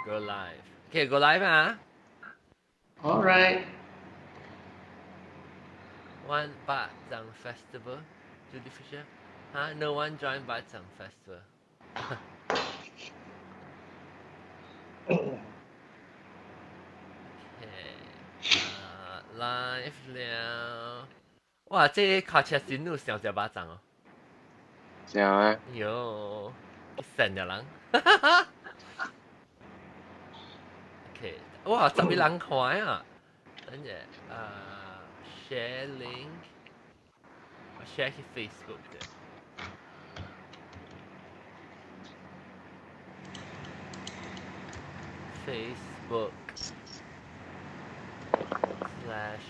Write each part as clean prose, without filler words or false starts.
Go live. Okay, go live 啊。 All right. One 肉粽 Festival. Judy Fisher. Huh? No one joined 肉粽 Festival. Okay. 啊，live 了。哇，這卡車真有想食肉粽哦。是啊。喲，神嘅人。OK，哇，11人看啊！等陣，啊，share link，我 share 去 Facebook 嘅。Facebook slash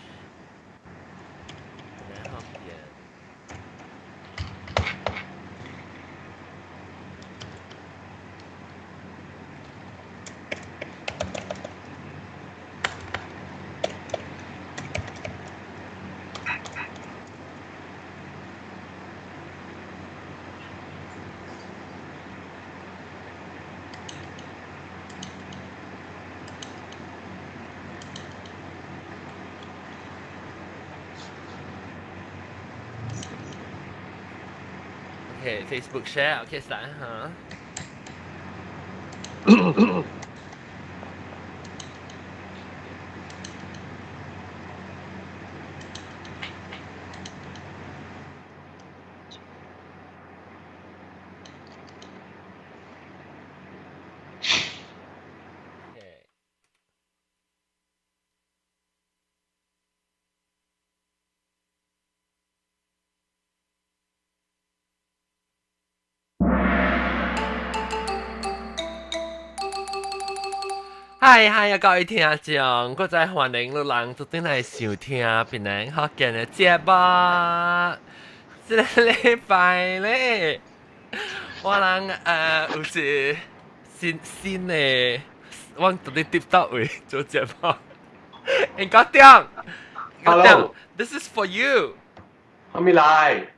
然後點 OK Facebook share OK 散嚇。OK。嗨嗨啊，各位聽眾，閣再歡迎你人做陣來收聽檳榔福建的節目。這個禮拜咧，我人有一個新新的，我特別貼到位做節目。應該點 Hello。 This is for you。還沒來。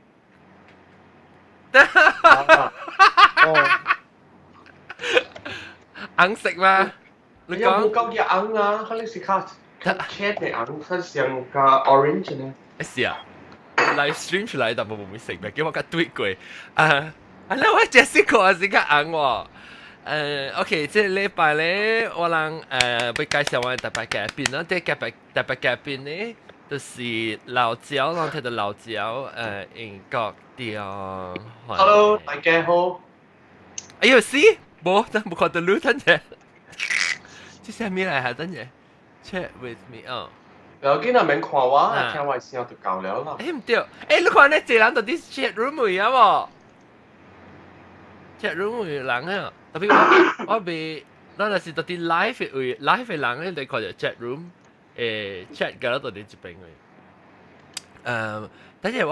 哦。紅色嗎？你有冇講夠嘅紅啊？可能是較較淺的紅，較像較 orange 呢。是啊，live stream 出來，但冇冇食嘅，叫我較對過。啊，啊，那我 Jessica 是較紅喎。OK，這禮拜咧，我人要介紹我的特別嘉賓咯。這特別特別嘉賓咧，就是老焦，咱睇到老焦英國中。 Hello，大家好。哎呦，是，無，真無看到你，等陣。這啥物來啊？等陣，chat with me 哦。不要緊啊，免看我，聽我聲就夠了啦。欸，毋對，欸，你看呢這人到底 chat room 位啊無？chat room 有人啊，特別我我未，咱若是到底 live 位 live 的人咧，你看著 chat room，chat 個到底這邊位。等陣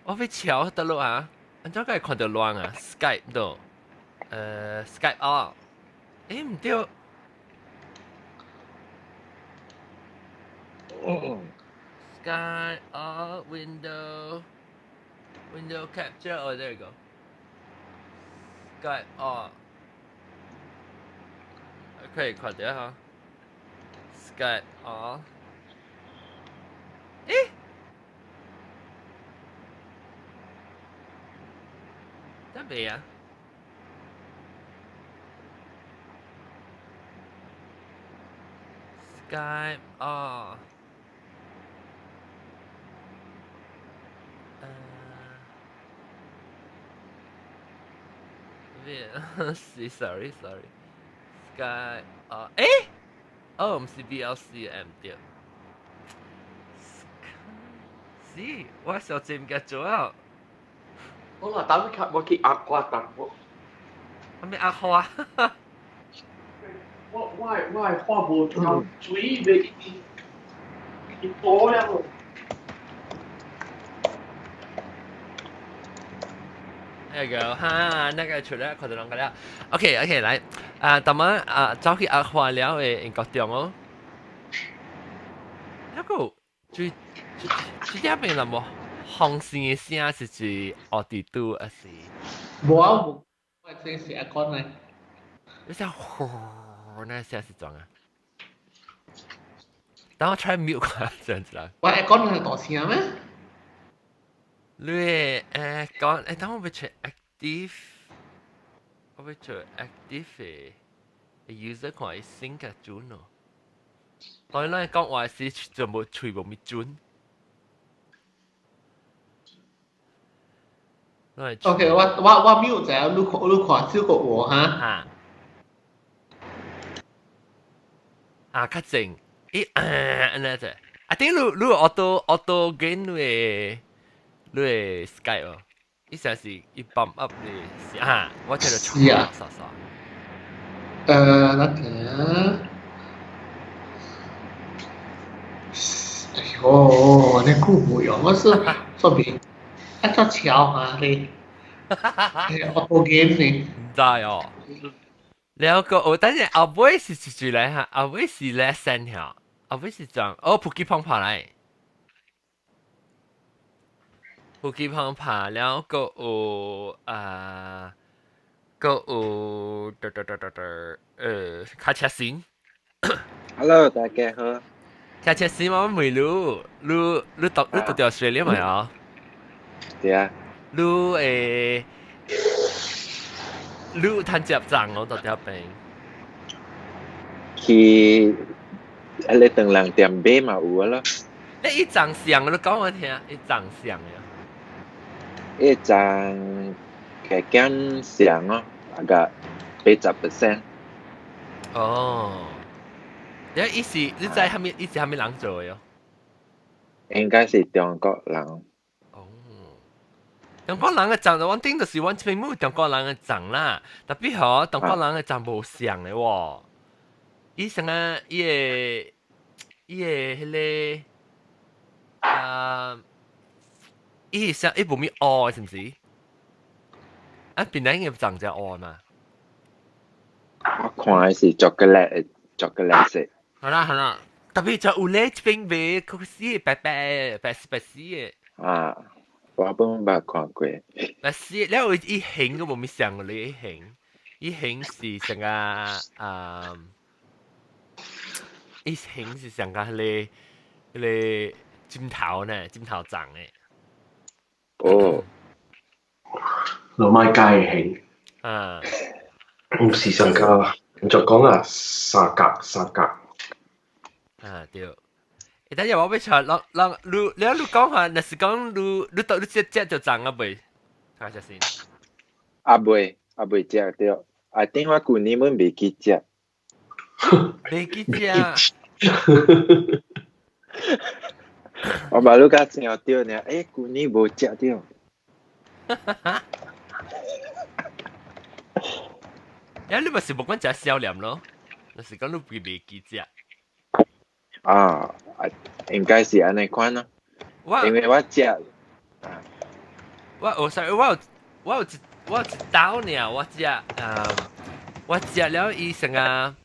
我欲敲得落啊，按怎會看著亂啊？Skype 度，Skype 哦，欸，毋對。Skype all window window capture. Oh, there you go. Skype all. 可以看到哈。Skype all. 欸？得未啊？Skype all. 是 sorry sorry Sky 啊，欸，哦，毋是 VLC 毋對，是我小姐毋記做啊。好啦，等下我去壓花淡薄。啥物壓花？我的花無夠水，袂伊多了無。 There you go，哈，那個出來看到人個了。OK OK，來，啊，大媽啊，走去壓花了的英國中哦。那個最最最這邊啦無，風扇的聲是指奧迪度還是？無啊無，我這是 aircon 嚟。你聲呼，那聲是怎啊？等我 try mute 看，這樣子啦。我會講係大聲咩？你講等我欲 check active，我欲做 active 嘅 user 看伊 sync 較準哦。當然，咱講話是全部喙無咪準。 OK，我 mute 者，你看少個我哈。啊。啊，較靜，咦啊，按呢隻，啊頂你 auto gain 你的 Skype 哦，伊成是伊 bump up 你啊，我聽到錯傻傻。那個，哎呦，你久無用，我是說明一做橋啊你，auto gain 呢？毋知哦。了個哦，等陣後尾是一來哈，後尾是 lesson 哈，後尾是講哦，普吉胖胖來，普吉胖胖了個有啊，個有得得得得得，卡車先。 Hello，大家好。卡車先我問你，你讀條學歷未啊？對啊。你。你有趁接站我到條邊？去，迄個長人店買嘛有咯。你伊長相你講我聽，伊長相呀？伊長加減相哦，大概80%。哦，你伊是你知蝦米？伊是蝦米人做的喲？應該是中國人。中國人的長，阮頂就是阮這邊冇中國人的長啦，特別吼中國人的長無像的喎。伊啥個伊個彼個啊，伊啥伊無咪烏是毋是？啊，檳榔嘅長就烏嘛。我看的是巧克力，巧克力色。好啦好啦，特別就有咧這邊賣，佢是白白白白色的。啊。我本捌看過。白色，了伊形都無咪像咧，形，伊形是像個啊，伊形是像個彼個彼個針頭呢，針頭長的。哦。老麥街嘅形。啊。唔是上個，就講啊，三格三格。啊對。等陣我欲查，人人你你講下，若是講你到你食食就長啊未？睇下先。啊未，啊未食著。啊，頂我舊年阮未去食。未去食。我把你甲想著呢，舊年無食著。你咪是無管食少年咯？若是講你未記食。啊，應該是按呢款咯。因為我食，我有 sorry，我有一道爾，我食啊，我食了伊成個，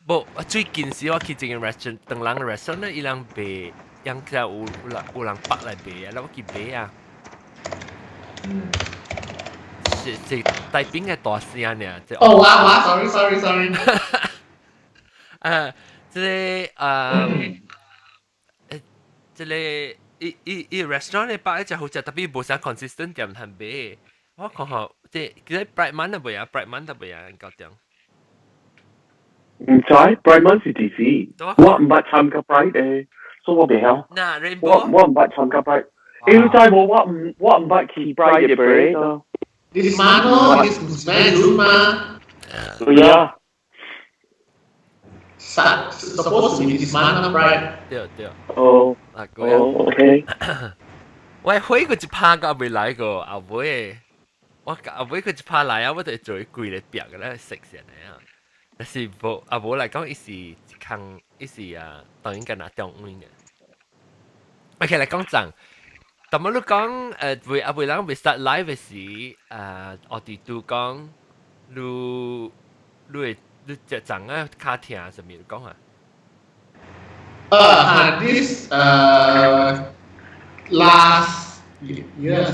無，我最近時我去一個 restaurant，唐人 restaurant 咧，伊人賣，人家有人北來賣啊，我去買啊。嗯。是大餅嘅大聲爾。哦，我 sorry sorry sorry。啊，這個這個伊 restaurant 咧擺一隻好食，特別無啥 consistent 點通買。我看吼，這其實 Pride Month 都未啊，Pride Month 都未啊，高中。毋知 Pride Month 是幾時？我毋捌參加 Pride 的，所以我袂曉。那 Rainbow，我毋捌參加 Pride。你知無？我毋捌去 Pride 的 parade 咯。 This month 咯，this month June 嘛。對啊。 Supposed to be this month right？對對。哦。啊，哦，OK。我火過一拍個未來過，後尾我後尾佢一拍來啊，我就做規個壁個咧食先的啊。但是無啊無來講，伊是一空，伊是啊，當然敢若中文嘅。OK 來講真，但麼你講未啊未人未 start live 的時，我哋都講你會你隻長啊較疼啥物？你講啊？ This last year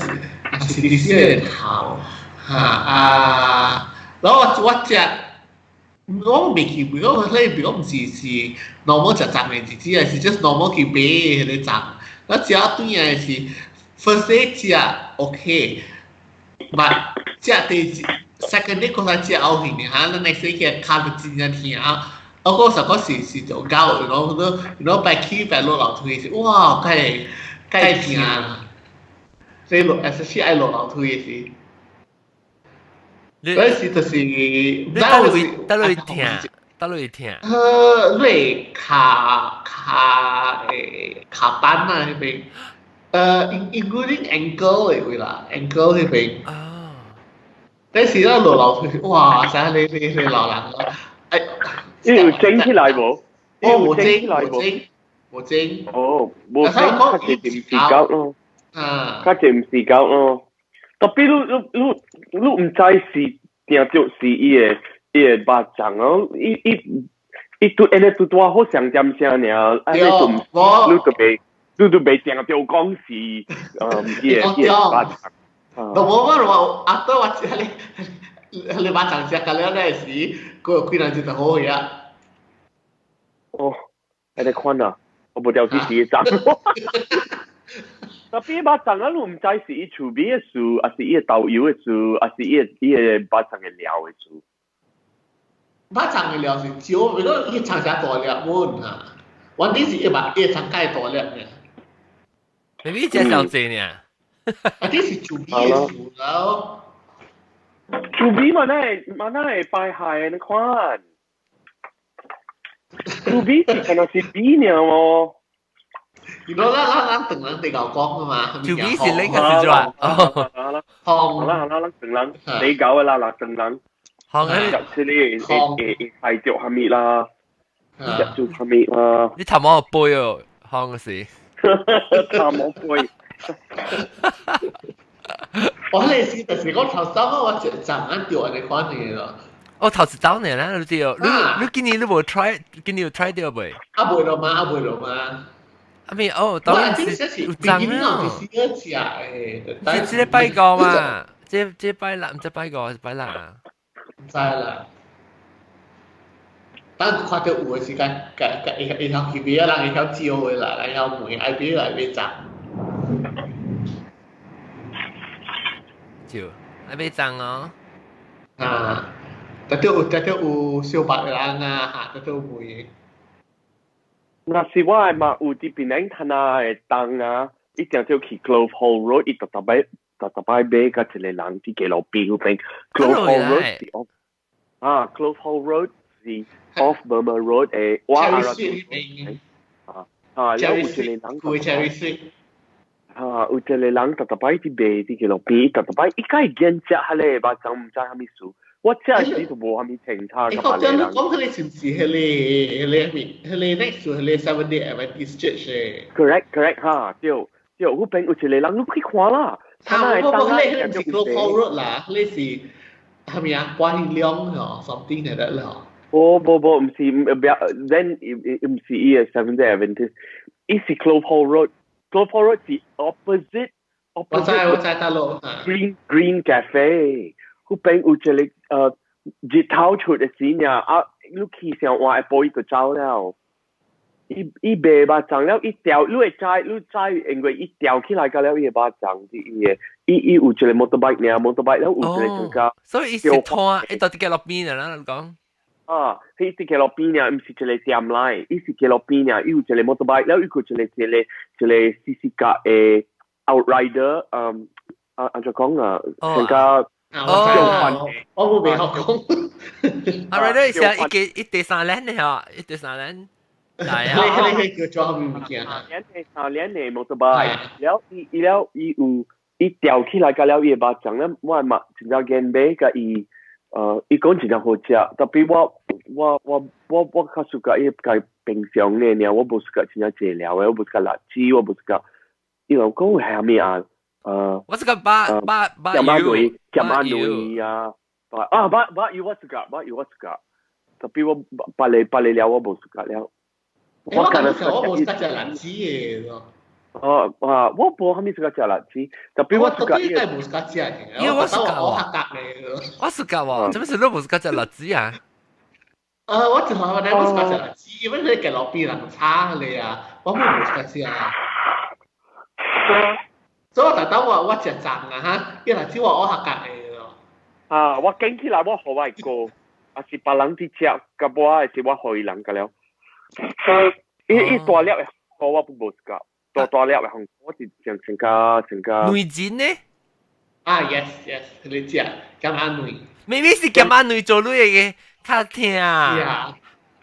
是 this year 頭嚇啊，然後我食我未去，如果佢如果唔是是 normal 食粽嘅日子，係是 just normal 去買彼個粽。我食對嘅是 first day 食 OK，but 食第 second day 過來食後去呢嚇，咱 next day 嘅跤就真正疼。我嗰時嗰時是就搞，然後然後擺起擺落樓梯是哇，梗梗疼。所以落，especially 愛落樓梯時。嗰時就是你佗位佗位疼，佗位疼。你跤跤跤板啊，彼邊，including ankle 的位啦，ankle 彼邊。哦。但是咧落樓梯，哇！真係你老人啊，哎，你有整起來無？哦，無整，無整，無整。哦，無整，較濟唔是狗咯。啊。較濟唔是狗咯。特別你你你你毋知是定著是伊的肉粽哦，伊伊伊拄按呢拄拄好上點聲爾，按呢就毋，你都袂定著講是，伊的肉粽。無我我阿多我知你你肉粽食甲了那時，過幾人就就好呀。哦，按呢款啊，我無了解是粽。特別肉粽啊，你毋知是伊厝邊的事，抑是伊的豆油的事，抑是伊的肉粽的料的事。肉粽的料是少，如果伊粽誠大粒滿啊，阮頂是一肉伊粽蓋大粒爾。 maybe 食傷濟爾。啊，這是厝邊的事了。厝邊嘛，哪會嘛哪會擺害的款？厝邊是敢若是米爾哦。如果咱咱咱長人地狗講啊嘛，厝邊是你個是咋？哦，好啦好啦，咱長人地狗的啦啦長人。好啊，食這個會會會害著啥物啦？食著啥物啦？你頭毛背哦，好個是。頭毛背。我那時就是講頭先我就站按掉按呢款的咯。哦，頭一走呢啦，你對，你你今年你無 try，今年有 try 著未？啊，袂咯嘛，啊袂咯嘛。啊咪哦，當然是有髒啊。是食的。是這個拜五嘛？這這拜六，毋知拜五還是拜六啊？毋知啦。等看著有的時間，共共會會曉去買啊，人會曉招的啦，人會曉問愛買愛買粽。招，愛買粽哦。啊，特著有特著有小白人啊，嚇，特著有問。若是我的嘛有佇檳城攤仔的東啊，一定著去 Clove Hall Road，伊逐逐擺逐逐擺買共一個人佇街路邊彼邊 Clove Hall Road 是 off 啊，Clove Hall Road 是 off Burma Road 的，我阿啊啊，了有一個人，啊，有一個人逐逐擺佇賣佇街路邊，逐逐擺伊共伊見食彼个肉粽，毋知啥物事。我食時就無啥物清楚。欸，講真，你講彼個是毋是彼個彼個咩？彼個 next to 彼個 Seventh Day Adventist Church 的？Correct, correct 哈，對對，彼邊有一個人，你去看啦。啊，無無，彼個彼個毋是 Clove Hall Road 啦，彼個是啥物啊？關興兩哦，something like that 咯。哦，無無，毋是，毋要，then 毋是伊個 Seventh Day Adventist，伊是 Clove Hall Road。Clove Hall Road 是 opposite 我知我知大陸。 Green Green Cafe。彼邊有一個日頭出的時爾，啊，你去上換下晡伊就走了。伊伊賣肉粽了，伊吊，你會知，你知，因為伊吊起來甲了伊的肉粽佇伊的，伊伊有一個 motorbike 爾，motorbike 了有一個更加。所以伊是攤，伊到佇街路邊爾啦，你講。啊，伊佇街路邊爾，毋是一個店來，伊是街路邊爾，伊有一個 motorbike，了伊閣一個一個一個細細架的 outrider，嗯，啊，按怎講啊，更加。哦，我冇未學講。 outrider 是一個一地三輪的嗬，一地三輪。係啊，你你叫做啥物物件？兩個三輪的 motorbike，了伊伊了伊有伊吊起來甲了伊的肉粽咧，我嘛真正見買共伊，伊講真正好食，特別我我我我我較 suka 伊共平常的爾，我無 suka 真正濟料的，我無 suka 辣子，我無 suka，伊有講係啥物啊？我 suka 肉肉肉油，鹹仔卵啊，啊肉肉油我 suka，肉油我 suka，特別我別个別个料我無 suka 了。我感覺我無 suka 食辣子的咯。哦啊，我無啥物 suka 食辣子，特別我 suka 應該無 suka 食因為我 suka 我我 suka 喎，做咩事都無 suka 食辣子啊？我就話我哋冇食食栗子，因為你嘅路邊人差你啊，我冇食食啊。所以我特登話我食粽啊哈，因為栗子我學隔嘅咯。啊，我揀起來我予我哥，啊是別人佇食，甲我是我予伊人個了。伊伊大粒的我不無食，大大粒的紅我是成成個成個。內煎呢？啊，yes yes，你食鹹仔卵。明明是鹹仔卵做女嘅較疼。 Yeah。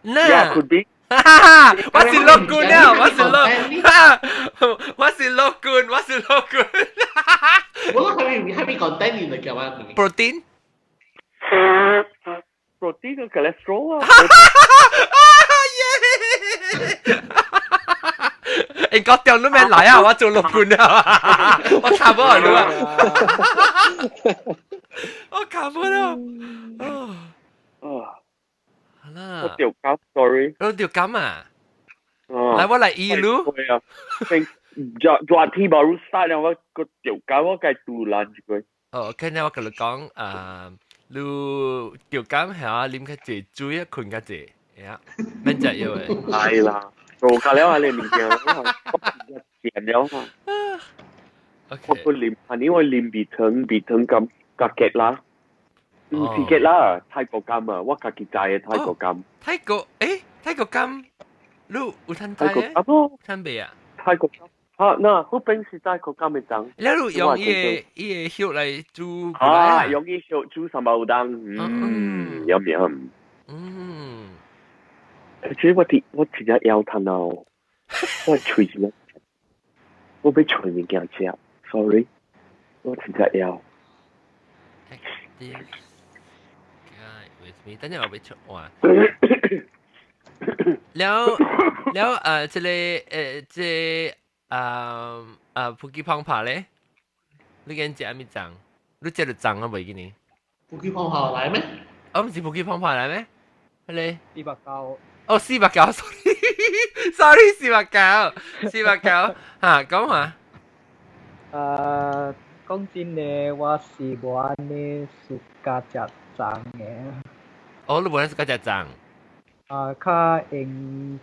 那。 Could be。哈哈，我是樂觀啊，我是樂，我是樂觀，我是樂觀。我諗係咪講低年嚟嘅話？Protein。 Protein 跟 cholesterol 啊。欸，我掉你咩來啊？我做樂觀啊！我卡無啊！我卡無了。啊。好啦。我掉膠，sorry。我掉膠啊！來，我來醫嚕。對啊。熱天 baru start 了，我個掉膠我該杜爛一個。哦，今日我跟你講，啊，你掉膠係啊，啉較濟水啊，睏較濟，呀，免食藥的。係啦。做架了啊！你物件，我甜了嘛。我個啉，啊你我啉鼻糖，鼻糖咁加結啦，唔是結啦，泰國柑啊，我家己知的泰國柑。泰國，誒，泰國柑，你有趁泰國柑咯？趁未啊？泰國柑，啊，那嗰邊是泰國柑的種。你有用伊個伊個葉來煮？啊，用伊葉煮三寶湯，嗯，有名。嗯。其實我啲我真正枵痰哦，我喙真正，我欲揣物件食，sorry，我真正枵。 This guy with me，等陣我欲出話。了了這個這普吉胖帕咧，你見食啥物粽？你食著粽啊未記呢？普吉胖帕來咩？哦，毋是普吉胖帕來咩？彼个490。哦，490，sorry，sorry，490，490，嚇，講下。講真的，我是無按呢 suka 食粽的。哦，你無按 suka 食粽？啊，較用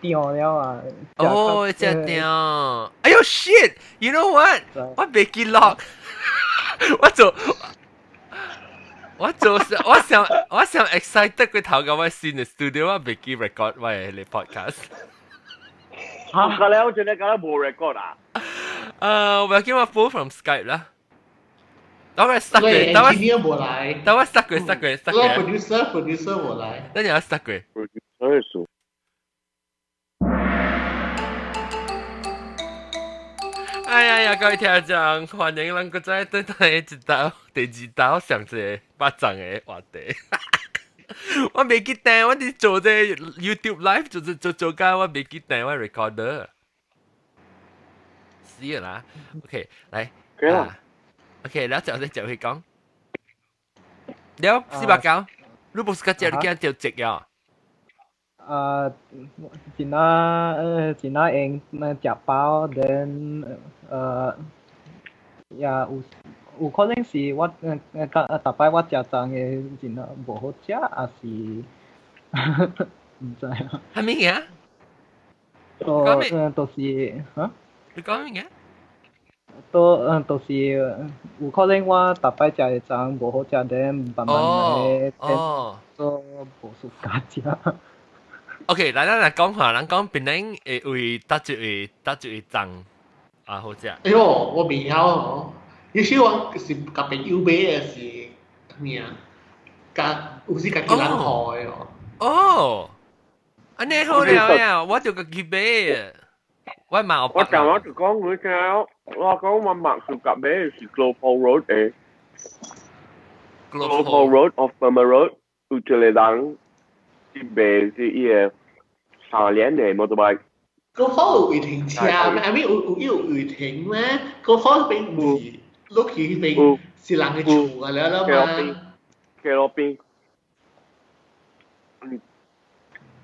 定了啊。哦，食定。哎喲，shit！You know what？我袂記錄，我做。我做我想我想 excited 過頭個我新的 studio 我袂記 record 我的 podcast。嚇！個咧，我真係覺得無 record 啊。我叫我 pull from Skype 啦。等我 start 過，等我 engineer 無來。等我 start 過，start 過，start 過。 producer 無來。等陣我 start 過。 producer 哎呀呀！各位聽眾，歡迎咱閣再轉來一道第二道上一个百粽的話題。我袂記得，我佇做這 YouTube live 做做做做到我袂記得我 recorder。死啦！OK，來，啊，OK，了就再接去講。了490，你無是較食，你驚著直啊？啊，真啊，真啊用那食飽，then 也有有可能是我逐擺我食粽的真啊無好食，抑是毋知啊。啥物件？都都是哈？你講咩嘢？都都是有可能我逐擺食的粽無好食，then 慢慢來都無 suka 食。 OK，來咱來講下，咱講檳城會為佗一位佗一位粽啊好食。哎喲，我袂曉哦。有時我是共朋友買的是咩啊？共有時家己人予的哦。哦，按呢好了呀，我就家己買。我嘛有。我舊我就講佢聽，我講我麥是夾買是 Global Road 的。Global Road of Burma Road 有一個人。賣是伊個三連的 motorbike。嗰可有違停車咩？I mean 有有有違停咩？嗰可並唔是落去彼邊是人的厝啊了了嘛。街路邊。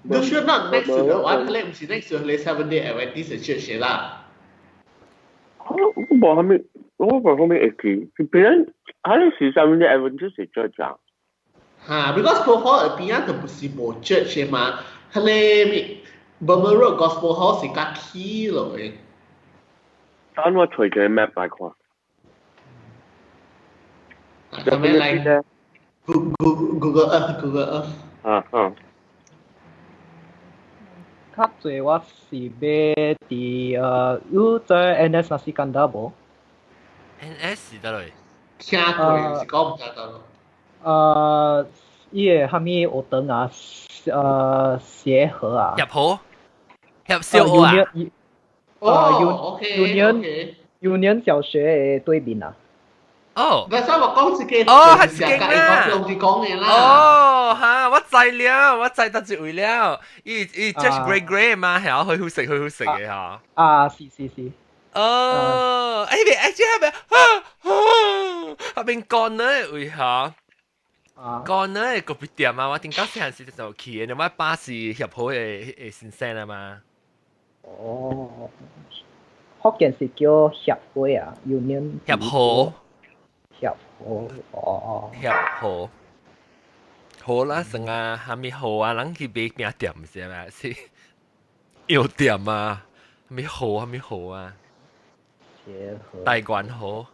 你說 not next to the one，你唔是 next to 你 Seven Day Adventist Church 啦。我無啥物，我無啥物會記，別人，還是 Seven Day Adventist Church 啊。嚇，because Clove Hall 邊啊就不是無 church 嘅嘛，彼个咩 Burma Road Gospel Hall 是較起落的。等我隨住 map 來看。咁樣嚟 Google Earth Google Earth。啊啊。較濟我是買佇有知 NS Nasi Kandar 無？NS 是佗落？聽過是講毋知佗落。伊个啥物學堂啊？協和啊？協和？協小學啊？哦，OK Union Union 小學的對面啊。哦，那所以我講這個，哦，係這間啊，用是講的啦。哦，哈，我知了，我知得一位了。伊伊 just grey grey 嘛，係啊，好好食，好好食的嚇。啊，是是是。哦，哎邊，哎這邊，啊啊，彼邊乾呢位嚇。乾呢咖啡店啊，我頂到細漢時就去的，我爸是協和的先生啊嘛。哦，福建是叫協會啊，Union。協和。協和，哦。協和。好啦，成啊，蝦米好啊，人去買餅店是咪？是藥店啊，蝦米好，蝦米好啊。協和。大關好，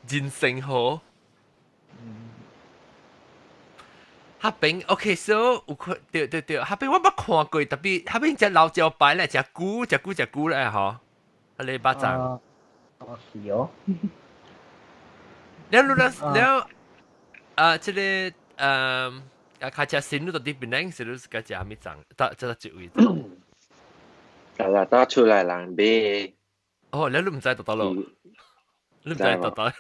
人生好。彼邊 OK，so 有看對對對，彼邊我捌看過，特別彼邊隻老招牌咧，誠久誠久誠久咧吼，彼个肉粽。哦，是哦。了了了，啊，這个啊，開車新你到佇檳城是你自家食啥物粽？搭這個一位。係啦，搭出來人買。哦，了你毋知佗佗落，你毋知佗佗。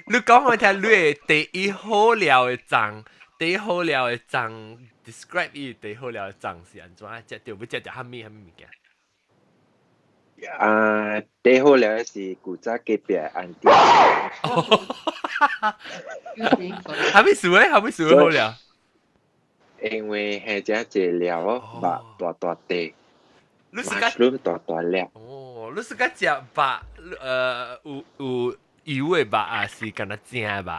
你講我聽，你的第一好料的粽。第一好料的粽，describe 伊第一好料的粽是按怎？食著欲食著啥物啥物物件？啊，第一好料的是古早隔壁 auntie。啥物事咧？啥物事好料？因為係真濟料哦，肉大大塊，你是較大大粒。哦，你是較食肉，有有油的肉還是干焦正的肉？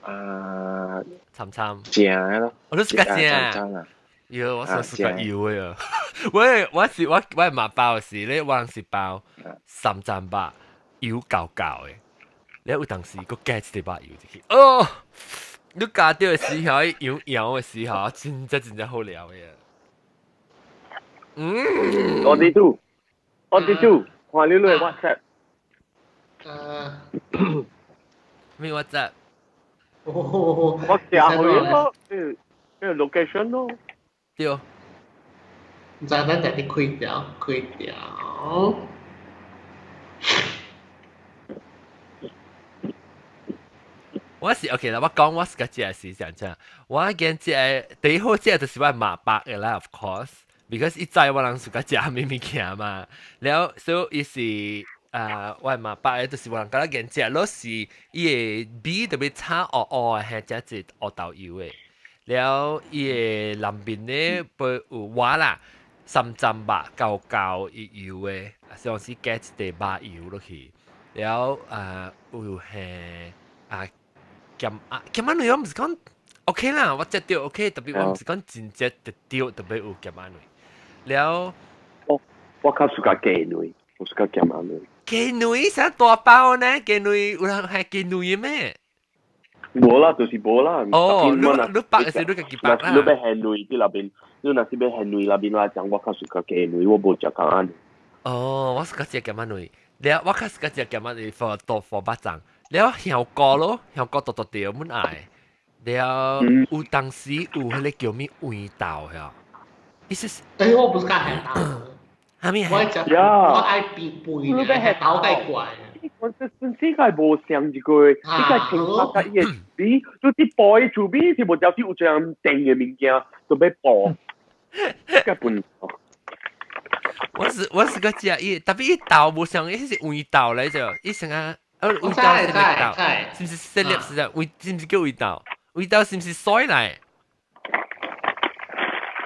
啊，參參正咯，我都是較正啊。喲，我說是較油的啊。我我是我我嘛包是咧，我是包三層肉，油厚厚的。你有當時閣加一塊肉油入去，哦，你加著的時候，油搖的時候，真正真正好料的。嗯，我哋做，我哋做，看你來 WhatsApp。咩 WhatsApp？我寄去咯，呢個 location 咯。對。唔知咱就啲開掉，開掉。我是 OK 啦，我講我自己食是講真，我見這第一好食就是我媽爸的啦，of course，because 伊知我人自己食啥物物件嘛，了所以伊是啊，我媽爸的就是我人佮伊見食，落是伊的米特別炒烏烏的，係食一烏豆油的，了伊的內面呢，不有我啦，三層肉厚厚伊油的，像是加一塊肉油落去，了啊有係啊。鹹啊，鹹仔糜我毋是講 OK 啦，我食著 OK，特別我毋是講真正特著特別有鹹仔糜。了，我較喜歡雞糜，我喜歡鹹仔糜。雞糜啥大包呢？雞糜有人係雞糜咩？無啦，就是無啦。哦，你包的是你家己包啦。你欲鹹糜佇內邊，你若是欲鹹糜內邊來講，我較喜歡雞糜，我無食鹹仔糜。哦，我是較食鹹仔糜，了我較喜歡食鹹仔糜，for 豆腐肉粽。了香菇咯，香菇獨獨著阮愛。了有當時有彼个叫咩黃豆呀？意思是？欸，我毋是較鹹豆。啥物？我愛食，我愛變肥，鹹豆較怪。我這真世界無相一個，你個清白甲伊的味，你啲煲的厝味是無條是有這樣甜的物件，就欲煲。個笨。我是個食伊，特別伊豆無像，伊是黃豆來著，伊成啊。黃豆是咩豆？是毋是細粒是啊？黃是毋是叫黃豆？黃豆是毋是水來？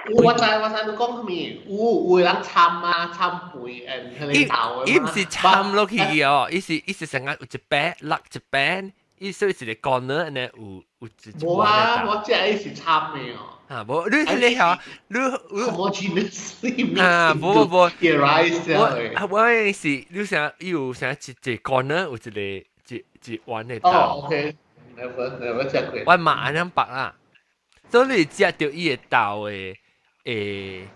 我知我知，你講啥物？有有人摻啊摻肥誒，彼个豆伊毋是摻落去哦，伊是伊是成個有一擺落一擺，伊所以一個 corner 按呢有一無啊，我食的是參的哦。啊，無你你曉你 homogeneously 啊，無無無，rice 我我是你想伊有啥一一 corner 有一個一一碗的豆。哦，OK，never never 食過。我嘛按呢白啦，所以你食著伊的豆的會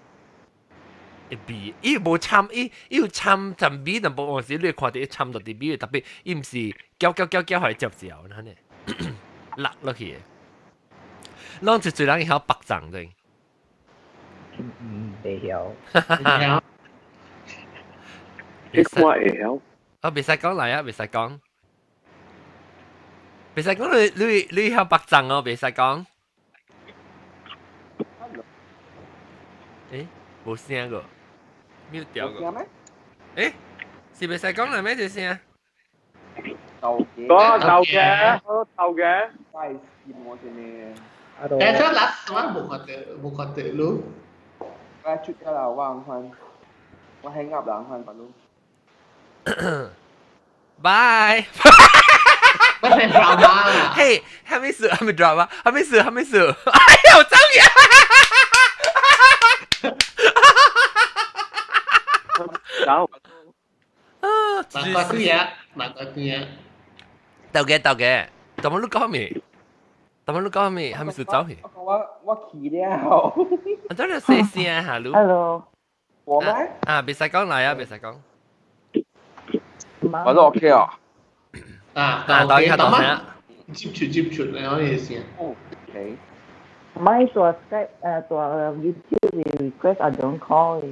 味，伊無摻，伊有摻陣味，但無有時你會看著伊摻到佇味，特別伊毋是攪攪攪攪，予伊嚼嚼，按呢落落去的。攏一濟人會曉白粽的。嗯，袂曉。你看會曉？啊，袂使講來啊，袂使講。袂使講你曉白粽哦，袂使講。欸，無聲個，mute 掉個。欸，是袂使講啦咩？這聲？豆嘅。豆嘅，豆嘅。我係試我先呢。但係 last 我無看到，無看到你。我出咗啦，我唔看，我 hang up 啦，看白咯。 Bye。我係 drama 啦。嘿，還沒死，還沒 drama，還沒死，還沒死。哎呦，走嘢！走。啊，難怪啲嘢，難怪啲嘢。豆嘅豆嘅，怎麼你講咩？怎麼你講咩？還沒死走去？我去了。我真係細聲下你。 Hello。我咩？啊，別使講嚟啊，別使講。我都 OK 哦。啊，啊，豆嘅豆嘅，接住接住，你可以先。 OK。咪做 Skype 做 YouTube request I don't call。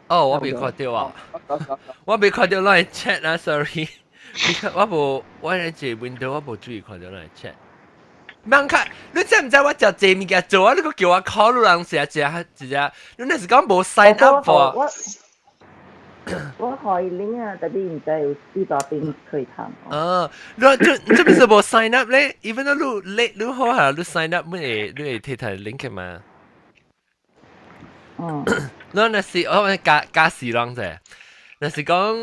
哦，我未看到啊，我未看到咱 chat 啊，sorry。我無，我喺這 window 我無注意看到咱 chat。免看，你知毋知我食這物件做啊？你閣叫我 call 你人食食一隻，你若是講無 sign up for。我開 link 啊，但係毋知有幾大邊可以談。哦，你這邊是無 sign up 咧？even though 你叻你好啊，你 sign up 乜會你會睇睇 link 嘛？嗯。你若是我加加時人者，若是講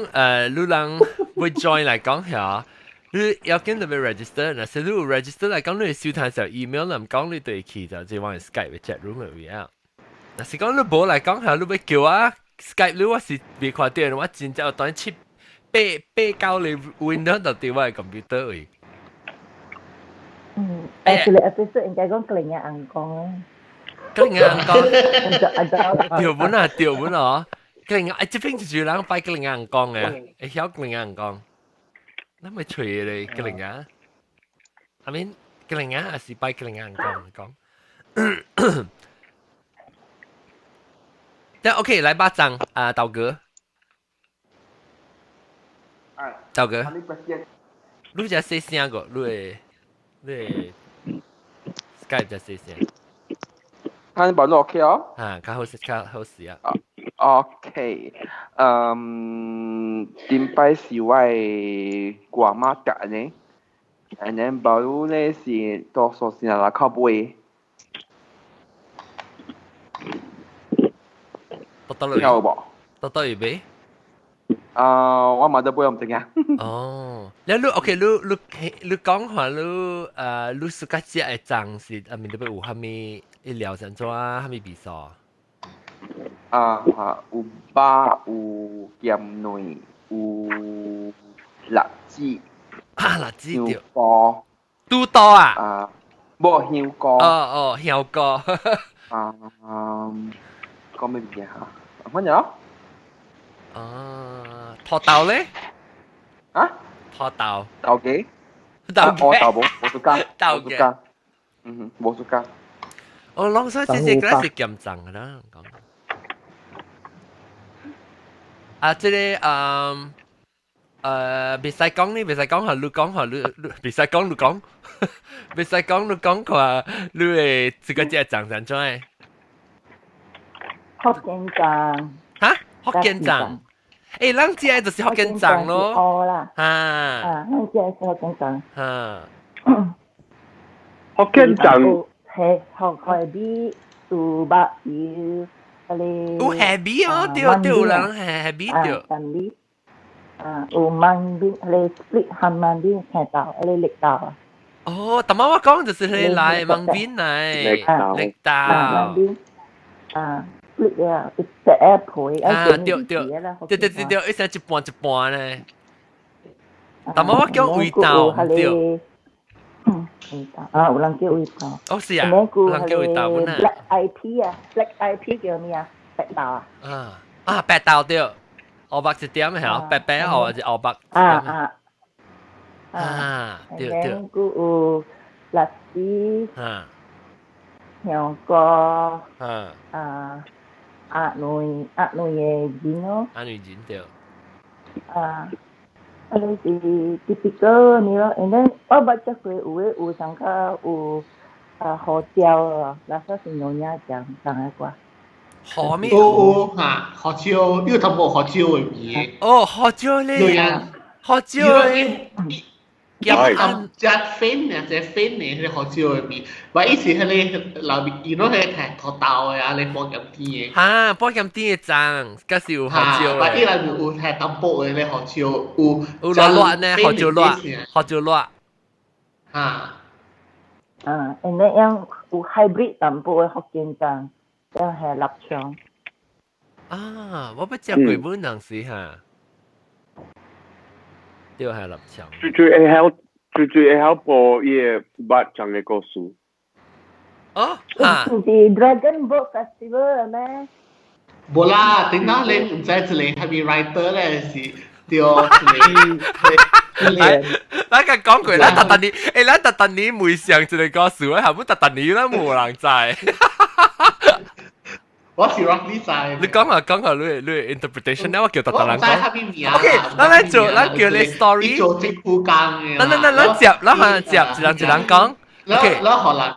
你人會 join 來講下，你要緊特別 register，若是你有 register 來講，你會收聽時候 email 人講你對去就這往 Skype 嘅 chat room 位啊。若是講你無來講下，你欲叫我 Skype 你我是未看到，我真正當七八八九個 window 就佇我的 computer 位。嗯，actually episode 應該講格林嘅紅光。格林嘅紅光。對本啊，對本哦。格林哎，這邊就是人擺格林紅光嘅，會曉格林紅光。那咪吹咧格林啊？I mean 格林啊，還是擺格林紅光講。但 OK，來巴掌啊，豆哥。豆哥。你只細聲個，你的 Skype 只細聲。看你 OK 哦？啊，較好勢，較好勢啊。 OK，嗯，頂擺是我的外媽教呢，and then baru 咧是多數是來靠買。到到有無？到到有買？啊，我嘛都買唔知影。哦，你你 OK，你講話你你暑假食的粽是啊，面特別有蝦米一料是按怎啊？蝦米味素？啊哈，有肉，有鹹卵，有栗子。啊，栗子對。香菇。拄刀啊？啊，無香菇。哦哦，香菇。啊，講咩物件嚇？乜嘢？啊，土豆咧？啊？土豆。豆嘅？豆我豆無，無暑假。豆嘅。嗯哼，無暑假。哦，攏說這這個是鹹粽的啦，講。啊，這個嗯，袂使講你，袂使講，予你講，予你，袂使講你講，袂使講你講看，你會這個這粽是按怎的？福建粽。哈？福建粽？欸，咱這個就是福建粽咯。哦啦。啊。啊，咱這個是福建粽。哈。福建粽。係學海味有肉有彼個。有蝦米哦，對對，有人蝦米對。蝦米。啊，有芒邊，你 split 含芒邊聽到，你力道啊。哦，但媽我講就是你來芒邊嚟，力道。芒邊啊，split 啊，一隻皮，啊，對對對對對對，一成一半一半咧。但媽我叫味道，對。嗯，味道啊，有人叫味道。哦，是啊，有人叫味道本啊。 Black IP 啊，Black IP 叫咩啊？白豆啊。啊啊，白豆對。烏白一點係白白或者烏白。啊啊啊！對對。閣有栗子。香菇。啊。鴨卵鴨卵的仁咯。鴨卵仁對。啊。啊，你是 typical 呢咯，and then 我捌食過有的有上較有啊胡椒啊，那說是娘惹醬，同個歌。何咩？有有嚇，胡椒，呢個頭冇胡椒的味。哦，胡椒咧。對啊，胡椒咧。夾隻粉啊，隻粉呢，彼個胡椒的味。我以前彼個老味，伊攏彼個土豆的啊，咧半鹹甜的。哈，半鹹甜的醬，閣是有胡椒的。伊內面有係淡薄的咧胡椒，有有辣辣呢，胡椒辣，胡椒辣。哈。啊，and then 樣有 hybrid 淡薄的福建醬，樣係臘腸。啊，我捌食過本人時哈。對，係臘腸。最最會曉，最最會曉播伊个捌講的故事。哦，哈。是 Dragon Boat Festival 咩？無啦，頂當你毋知一個係咪 writer 咧，是對一個。咱個講過，咱特特年，咱特特年每上一個故事，係本特特年啦，無人知。我是 roughly 知。你講下講下你 interpretation 咧，我叫特特人講。 OK，咱來做，咱叫你 story。做政府工嘅。咱咱咱咱接，咱下接，一人一人講。OK。咱予人。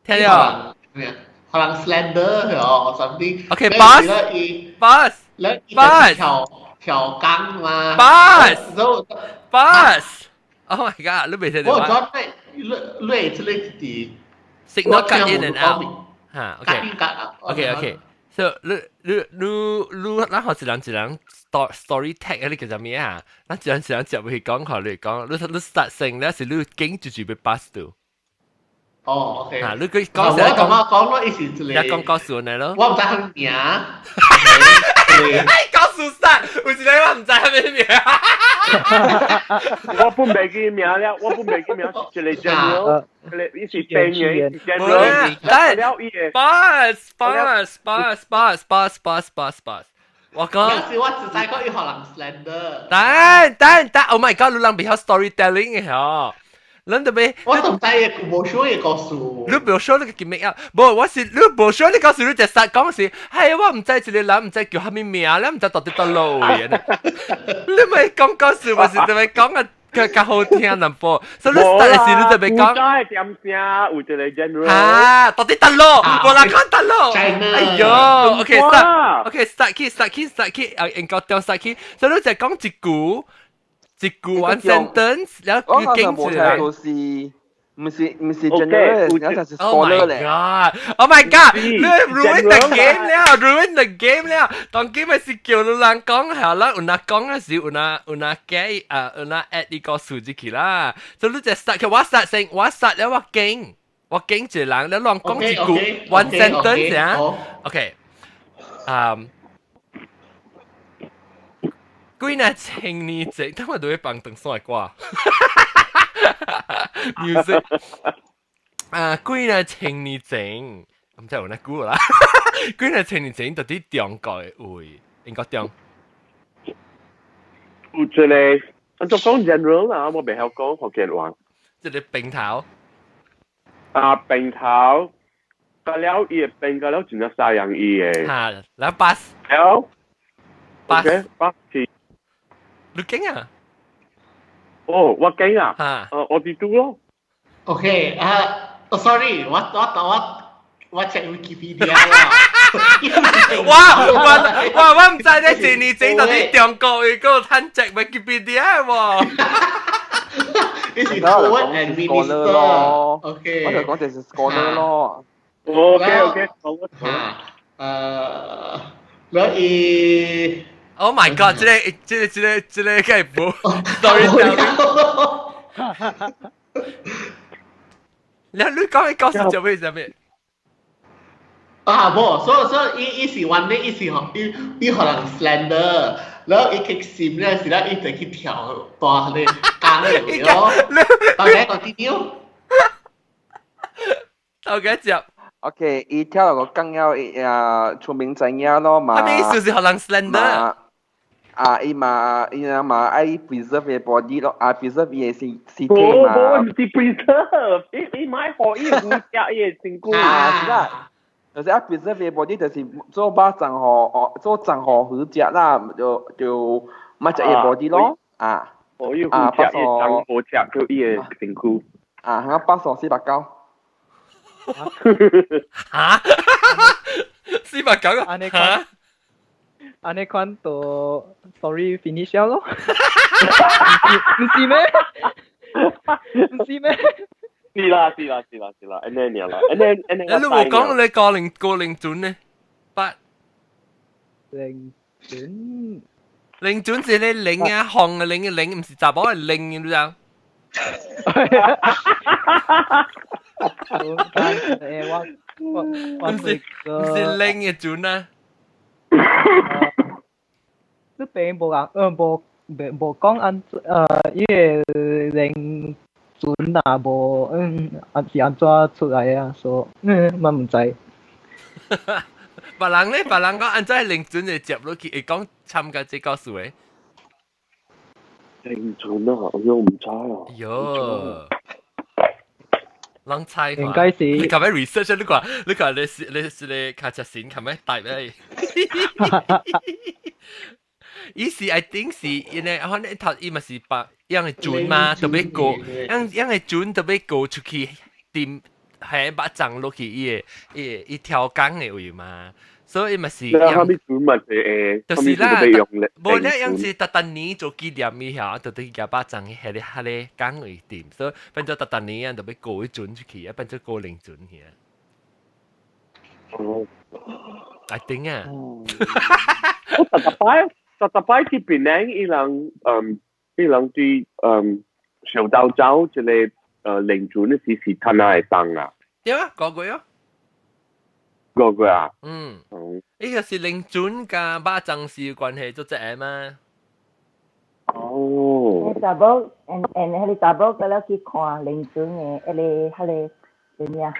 聽了。咩？予人 slander 哦，something。 OK，boss。boss。boss。調調工嘛。 boss。boss。Oh my god！你未聽到？我覺得你你這個啲。 Signal cut in and out。嚇，OK。OK OK，so 你你你你，咱學一人一人 story tag 你叫做咩啊？咱一人一人接去講，學你講，你你 start 先咧是你經就住被 pass 到。哦，OK。啊，你佢講我講我講咯，意思一個。你講故事嚟咯。我毋知佢名。哎，講事實，有一個我毋知佢咩名。我本袂記名了，我本袂記名，一個 general，一個伊是兵嘅 general，但係 pass pass pass pass pass pass pass pass，我講。有時我只知講伊予人 slander。等等等，Oh my god！你人袂曉 storytelling 嘅嗬。咱特別，我都毋知伊無想伊故事。你無想你個記憶啊？無，我是你無想你故事，你就實講是，係我毋知一個人毋知叫啥物名，你毋知到底佗落位啊？你咪講故事，咪是特別講啊，較較好聽淡薄。所以你實時你特別講。古早點聲有一個 general。啊，到底佗落？無人講佗落。哎喲，OK start，OK start 起 start 起 start 起，啊，應該掉 start 起。所以你就講一句。一句 one sentence，然後佢經住啦。毋是 general，而家就是 scholar 咧。 Oh my god！你 ruin the game 了，ruin the game 了。當今咪是叫你人講係啦，有那講嘅時有那有那改啊，有那 add 呢個數字去啦。所以你就 start，我 start 先，我 start 了我經，我經一個人，你亂講一句 one sentence 啊。OK，嗯。幾若千年前，他們都會放長線歌。music 啊，幾若千年前，毋知有哪久啦。幾若千年前，到底中國的位，應該中。有一個，我就講 general 啦，我袂曉講福建話。這個兵頭。啊，兵頭，到了伊個兵到了真正殺人伊的。哈，來 pass。了。 pass。 pass 去。你驚啊？哦，我驚啊！嚇，我哋拄咯。 OK 啊，哦，sorry，我我我我 check Wikipedia 啦。哇我我我毋知你一年前到底中國有個趁 check Wikipedia 喎。你是 poet and minister 咯。 OK，我就講就是 scholar 咯。 OK OK，好。嚇，誒，แล้ว伊。Oh my god！這個這個這個這個梗係冇 storytelling。你你講你講是做咩做咩？啊，無，所以所以伊伊是玩咧，伊是予伊伊予人 slander，然後伊去心咧時咧，伊就去跳大咧江咧咯。大家 continue。頭幾集？OK，伊跳落個江了，啊，出名知影咯嘛。他咩意思是予人 slander？啊，伊嘛，伊嘛愛 preserve 伊 body 咯，啊 preserve 伊的身身體嘛。無，毋是 preserve，伊伊買予伊護食伊的身軀。啊，是啦。就是啊，preserve 伊 body 就是做肉粽予哦，做粽予魚食啦，就就莫食伊 body 咯，啊。哦，伊護食伊粽好食過伊的身軀。啊，嚇849。嚇？490啊？按呢款，按呢款就 story finish 了咯。唔是咩？唔是咩？是啦是啦是啦是啦，按呢爾啦，按呢按呢。你無講你高齡高齡準呢？八靈準，靈準是你靈啊，紅嘅靈嘅靈，唔是查某嘅靈，你知道？誒，我我我唔是唔是靈嘅準啊？這邊無人，無無講按伊個靈準啊，無嗯，是按怎出來啊？所以我毋知。別人咧，別人講按怎靈準會接落去，會講參加這個事的。靈準啊，我又毋知啊。喲，人猜應該是。你琴日 research 你看，你看你是你是你卡車線，琴日帶咩？伊是 I think 是因為可能頭伊嘛是把樣的準嘛，特別過樣樣的準特別過出去掂係把撞落去伊個伊個伊跳江的位嘛，所以嘛是。那啥物準嘛是就是啦，無咧樣是逐逐年做紀念伊下，就對夾把撞去彼個彼個江位掂，所以變做逐逐年啊特別過伊準出去，啊變做過靈準去。哦，I think 啊。我逐逐擺。逐逐擺去檳城，伊人伊人對小島走這個靈準的時是趁哪會當啊？對啊，個個啊，個個啊？嗯，呢個是靈準佮肉粽是有關係，做這個嘛？哦。查某，and and 彼個查某閣了去看靈準的，彼個彼個啥物啊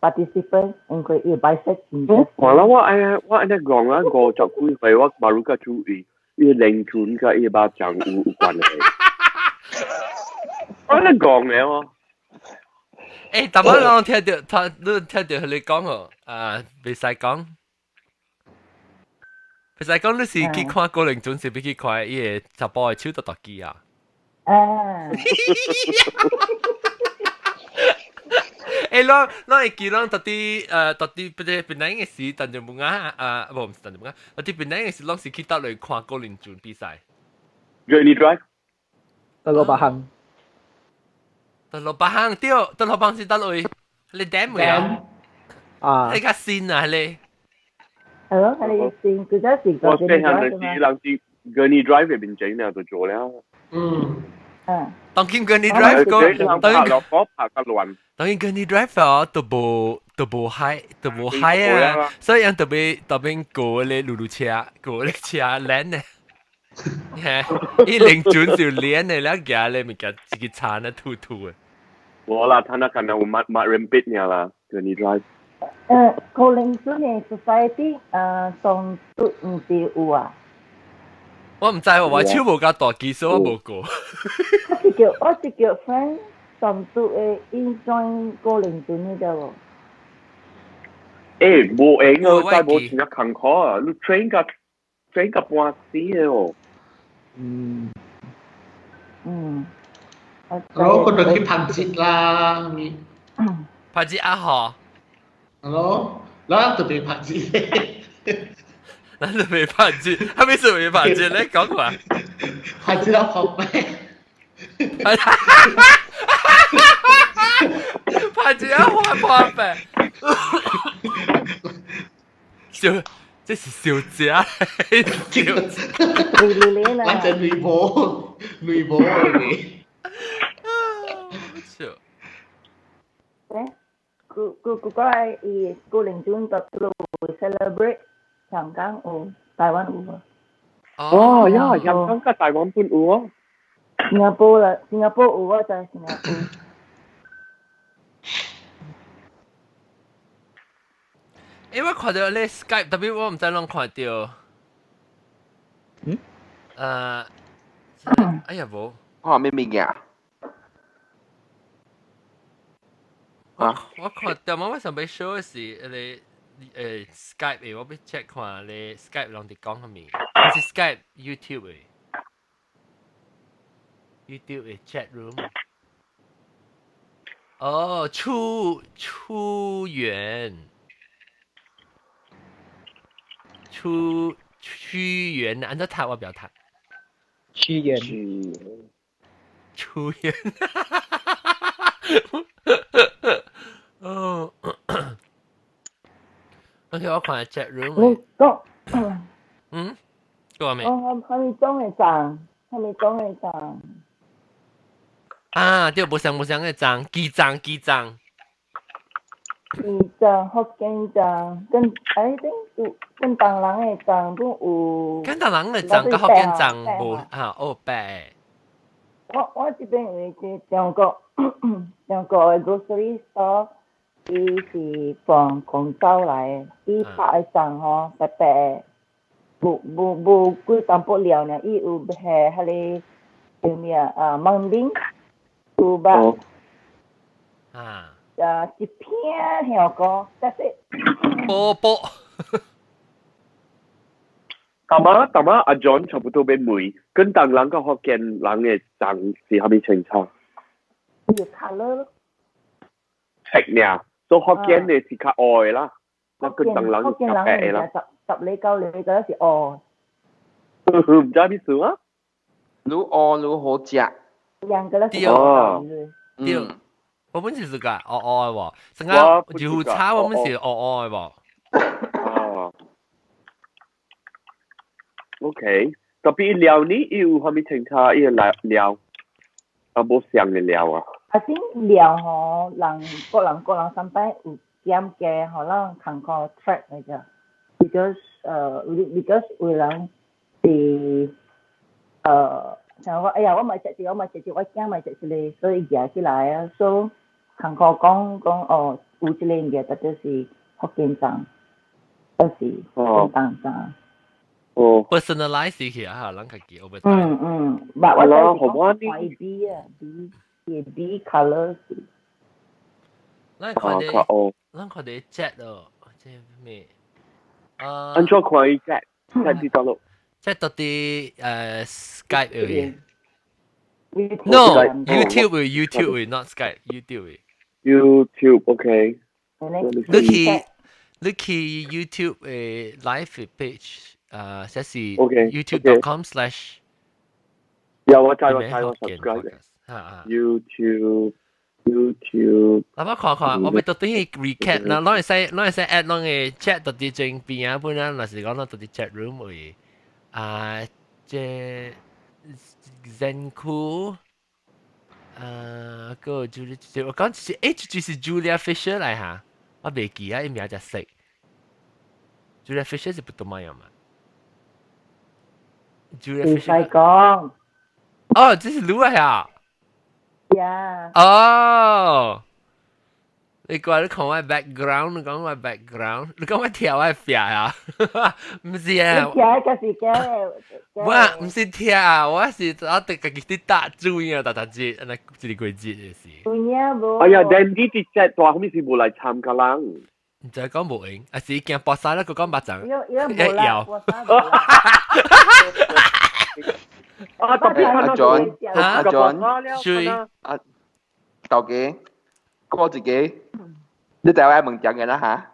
？participant 因為伊白色真正。看啦，我按呢我按呢講啦，50幾歲我嘛愈較注意。伊靈準佮伊肉粽有有關係。我咧講嘅喎。欸，逐擺攏聽著，他你聽著彼個講哦，啊，袂使講，袂使講，你是去看高靈準，是欲去看伊個查埔的手大大機啊？啊！欸，咱咱會記攏到底到底不是檳城的時，陳就文啊，啊，無毋是陳就文啊，到底檳城的時，攏是去佗落看高靈準比賽。 Journey Drive。佗落別項。佗落別項對，佗落別項是佗位？你點位啊？啊！你較新啊，你。係咯，係你新，佢真是我細漢就是人是 Gurney Drive 入面整了就做了。嗯。嗯。當今 Gurney Drive 個，當今落拍較亂。當今 Gurney Drive 哦，都無都無海，都無海啊，所以人特別特別過咧路路車，過咧車鏈呢。伊靈準就鏈的，了行咧物件一個殘啊突突的。無啦，他那可能有抹抹 rampage 爾啦，Gurney Drive。可能準的 society 當都毋是有啊。我毋知喎，我手無夠大機，所以我無過。我是叫我是叫 friend 上都會 join 高靈準的無？欸，無閒啊，再無真正艱苦啊！你 train 甲 train 甲半死的哦。嗯。嗯。我嗰度去拍節啦，拍節啊嗬。係咯，咱特別拍節。咱特別拍節，係咪特別拍節？你講話。拍節到破病。拍節啊，破破病。笑，這是小姐，這個咱這女婆，女婆嚟。笑。誒，古古古個係伊古靈尊特路 celebrate 香港有，台灣有無？哦，呀，香港佮台灣本有哦。新加坡啦，新加坡有，我知新加坡。因為看到你 Skype，特別我毋知攏看到。嗯？哎呀無。看咩物件？啊！我看到我想欲 show 的是你Skype 的，我欲 check 看你 Skype 攏佇講啥物？是 Skype YouTube 的，YouTube 的 chat room。哦，出出源。出屈原，按照讀我不要讀。屈原。屈原。哦。OK，我看 chat room。你講。嗯？講咩？哦，蝦米種的粽？蝦米種的粽？啊，對，無相無相的粽，雞粽雞粽。雞粽、福建粽，跟哎頂有跟東人的粽都有。跟東人的粽佮福建粽無啊？哦，白。我這邊有一個中國中國的 grocery store，伊是放廣州來的，伊拍的粽吼白白的，無無無幾淡薄料爾，伊有下彼個叫咩啊？啊，芒丁、豬肉。啊。啊，一片香菇，但是。波波。大媽大媽阿 John 差不多欲問，跟東人佮福建人的粽是蝦米清楚？有 colour 咯。色爾，所以福建的是較黑的啦，我跟東人是較白的啦。十十厘九厘嗰是黑。毋知意思啊？愈黑愈好食。兩個咧是對。對。我本是自家黑黑的無，成個油茶我們是黑黑的無。哦。OK，特別料呢，伊有蝦米清楚？伊個料料，啊無相的料啊。啊，先料吼，人各人各人三擺有減價，予咱看看 track 來者。Because because 有人是像我哎呀，我嘛食這個，我嘛食這個，我囝嘛食這個，所以夾起來啊，所以看看講講哦，有這個物件，就是福建粽，就是廣東粽。哦，personalize 起啊，人家己 over。嗯嗯，捌我就是講看伊 B 啊，B 伊 B colour 是。咱看佇，咱看佇 chat 哦，這咩？啊。按怎看伊 chat？chat 佇佗落？chat 到佇Skype 的。No，YouTube YouTube not Skype，YouTube。 YouTube OK。你去 YouTube 的 live page。這是 youtube.com slash 有我知我知我 subscribe YouTube YouTube 嗱，我看看，我欲到底 recap 嗱，攏會使攏會使 add 攏個 chat 到佇正邊啊，本啊，若是講攏到佇 chat room 位啊，這 Zenku 啊，個 Julia，我講是誒，就是 Julia Fisher 來哈，我袂記啊，伊名就識 Julia Fisher 是不同樣嘛？唔使講。哦，這是你啊？呀。哦。你過你看我 background，你講我 background，你講我跳我壁啊？毋是啊。跳個是假。我毋是跳，我是我佇家己佇打主意啊，逐逐節，按呢一個季節的是。有影無？哎呀，Dandy 佇 chat 大後面是無來參加人。毋知講無閒，還是驚搏殺啦？閣講肉粽。伊無啦，搏殺無啦。啊，特別阿 John，阿 John，水，啊，豆家，過一個，你知我愛問講嘅啦嚇？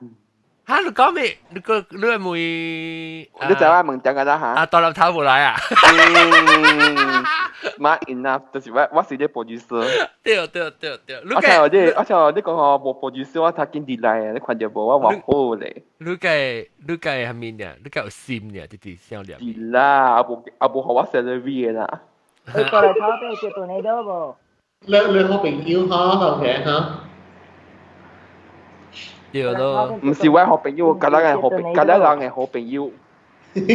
嚇，你講咩？你個你係問？你知我愛問講嘅啦嚇？啊，大粒頭無來啊？ smart enough，就是我是啲 producer。對對對對，我聽你，我聽你講我無 producer，我睇見啲來啊，你看到無？我話好咧。你個係咩呢？你個有心呢？啲啲小料。是啦，阿無阿無予我 salary 的啦。你過來跑俾接到你都無？你好朋友哈，OK 哈。對咯，唔是我好朋友，隔人嘅好朋，隔人嘅好朋友。是你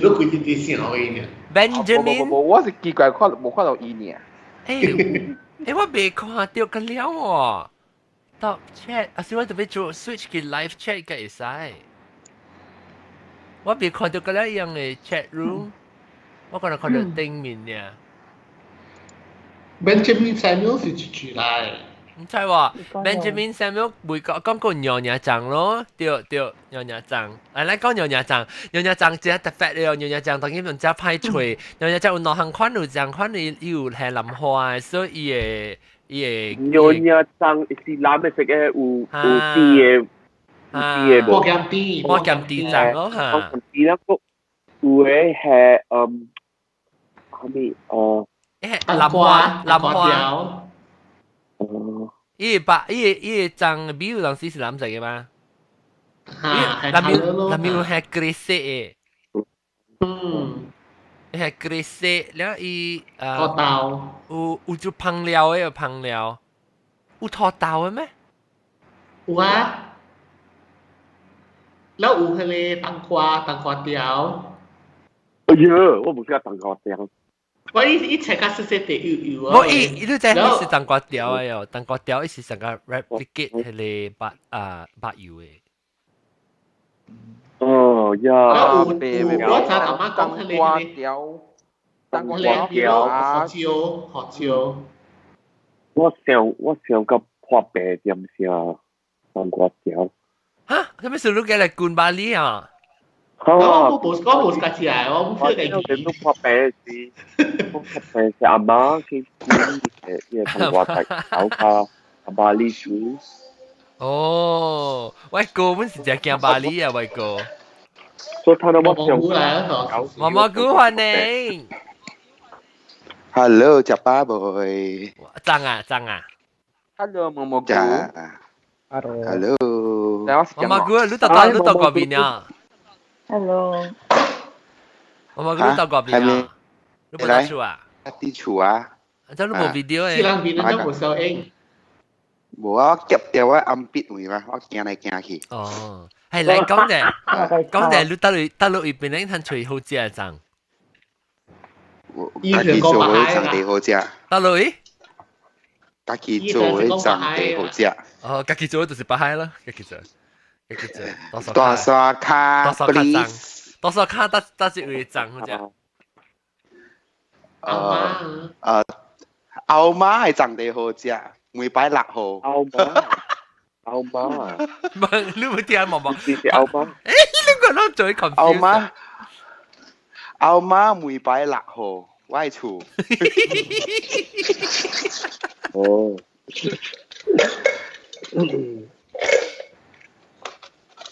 規啲啲先可以呢？Benjamin，無無，我是奇怪看無看到伊呢。我未看到個了喎。到 chat，啊是我特別做 switch 去 live chat 嘅會使。我未看到個了樣嘅 chat room，我可能看到頂面呢。 Benjamin Samuel 是住來。唔知喎，Benjamin Samuel 每個講過娘娘醬咯，對對，娘娘醬。來講娘娘醬，娘娘醬真特別了，娘娘醬當然用只派脆，娘娘醬有兩項款，有兩款伊有係藍花，所以伊會娘娘醬是藍色嘅，有甜的，有甜的無？無鹹甜，無鹹甜醬咯嚇。無鹹甜啦，有的係啥物藍花藍花。哦，伊白伊伊醬比有當時是藍色嘅嘛？嚇，藍面係橘色嘅。嗯，係橘色，了伊土豆，有做烹料嘅，有烹料，有土豆嘅咩？有啊，了有彼个冬瓜冬瓜條。哎呀，我無食冬瓜條。我伊切較細細塊幼幼啊。無伊伊你知伊是冬瓜條的喲，冬瓜條伊是成個 replicate 彼個白啊白油的。哦呀，有有我聽阿媽講彼個瓜條，冬瓜條啊，胡椒胡椒。我想甲破白點聲冬瓜條。哈？啥物事你過來滾巴黎啊？我無家己來，我無 feel 家己。你破白是，我破白是阿媽去滾的，冬瓜條較阿巴黎薯。哦，我哥本是真驚巴黎啊，我哥。所以他那麼想。毛毛菇歡迎。 Hello，食飽未？髒啊髒啊。 Hello，毛毛菇。 Hello。毛毛菇，你到到你到嗰邊啊？ Hello。毛毛菇，你到嗰邊啊？你冇到厝啊？佇厝啊。這你無 video 誒？是人邊都無收音。無啊，我夾掉我暗筆位嘛，我行來行去。哦，係嚟講者，講者，你到你到你邊咧，通揣好食的粽。家己做的粽最好食。到落？家己做的粽最好食。哦，家己做的就是北海啦，家己做，家己做。大沙卡，大沙卡粽，大沙卡搭搭一位粽好食。後媽係粽最好食，每擺6號。後媽，後媽。唔，你冇聽冇冇？是後媽。你個攏做 confuse。後媽，後媽每擺6號，我喺厝。哦。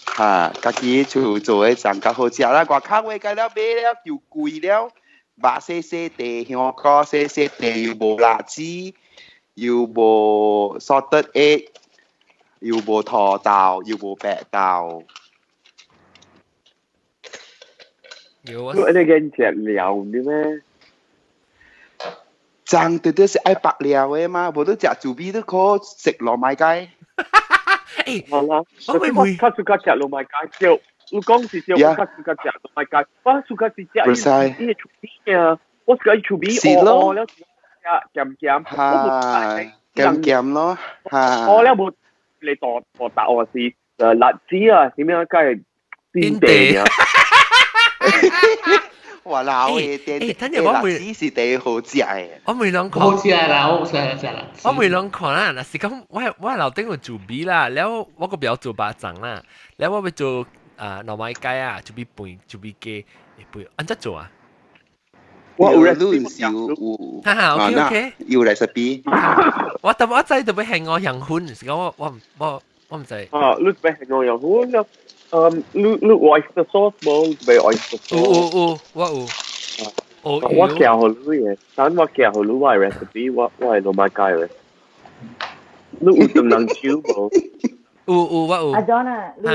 哈，家己厝做的粽較好食啦，外口話該了買了又貴了，肉細細地，香菇細細地，又無辣子，又無 salted egg，又無土豆，又無白豆。有啊。你個食料的咩？粽對對是愛白料的嘛，無你食煮味都可食糯米雞。好啦，我較喜歡食糯米雞，對，你講是對，我較喜歡食糯米雞，我喜歡是食伊個厝邊啊，我喜歡厝邊哦了，食鹹鹹，哈，鹹鹹咯，哈。哦了無，你大大答案是辣子啊，點樣解煎地啊？哇！老嘅啲辣子是第好食嘅。我未諗看。好食啦，我唔食食啦。我未諗看啦，若是講我樓頂有做米啦，了我個不要做肉粽啦，了我欲做啊糯米雞啊，準備飯，準備雞，飯按怎做啊？我有你是有，哈哈，OK OK，有 recipe。我但我知特別係我香粉，是講我唔知。啊，你特別係我香粉了。你 oyster sauce 無？你oyster sauce？有有有，我有。哦，我教予你嘅，等我教予你我嘅 recipe，我係老麥雞嘅。你有燈籠椒無？有有我有。阿 John 啊，你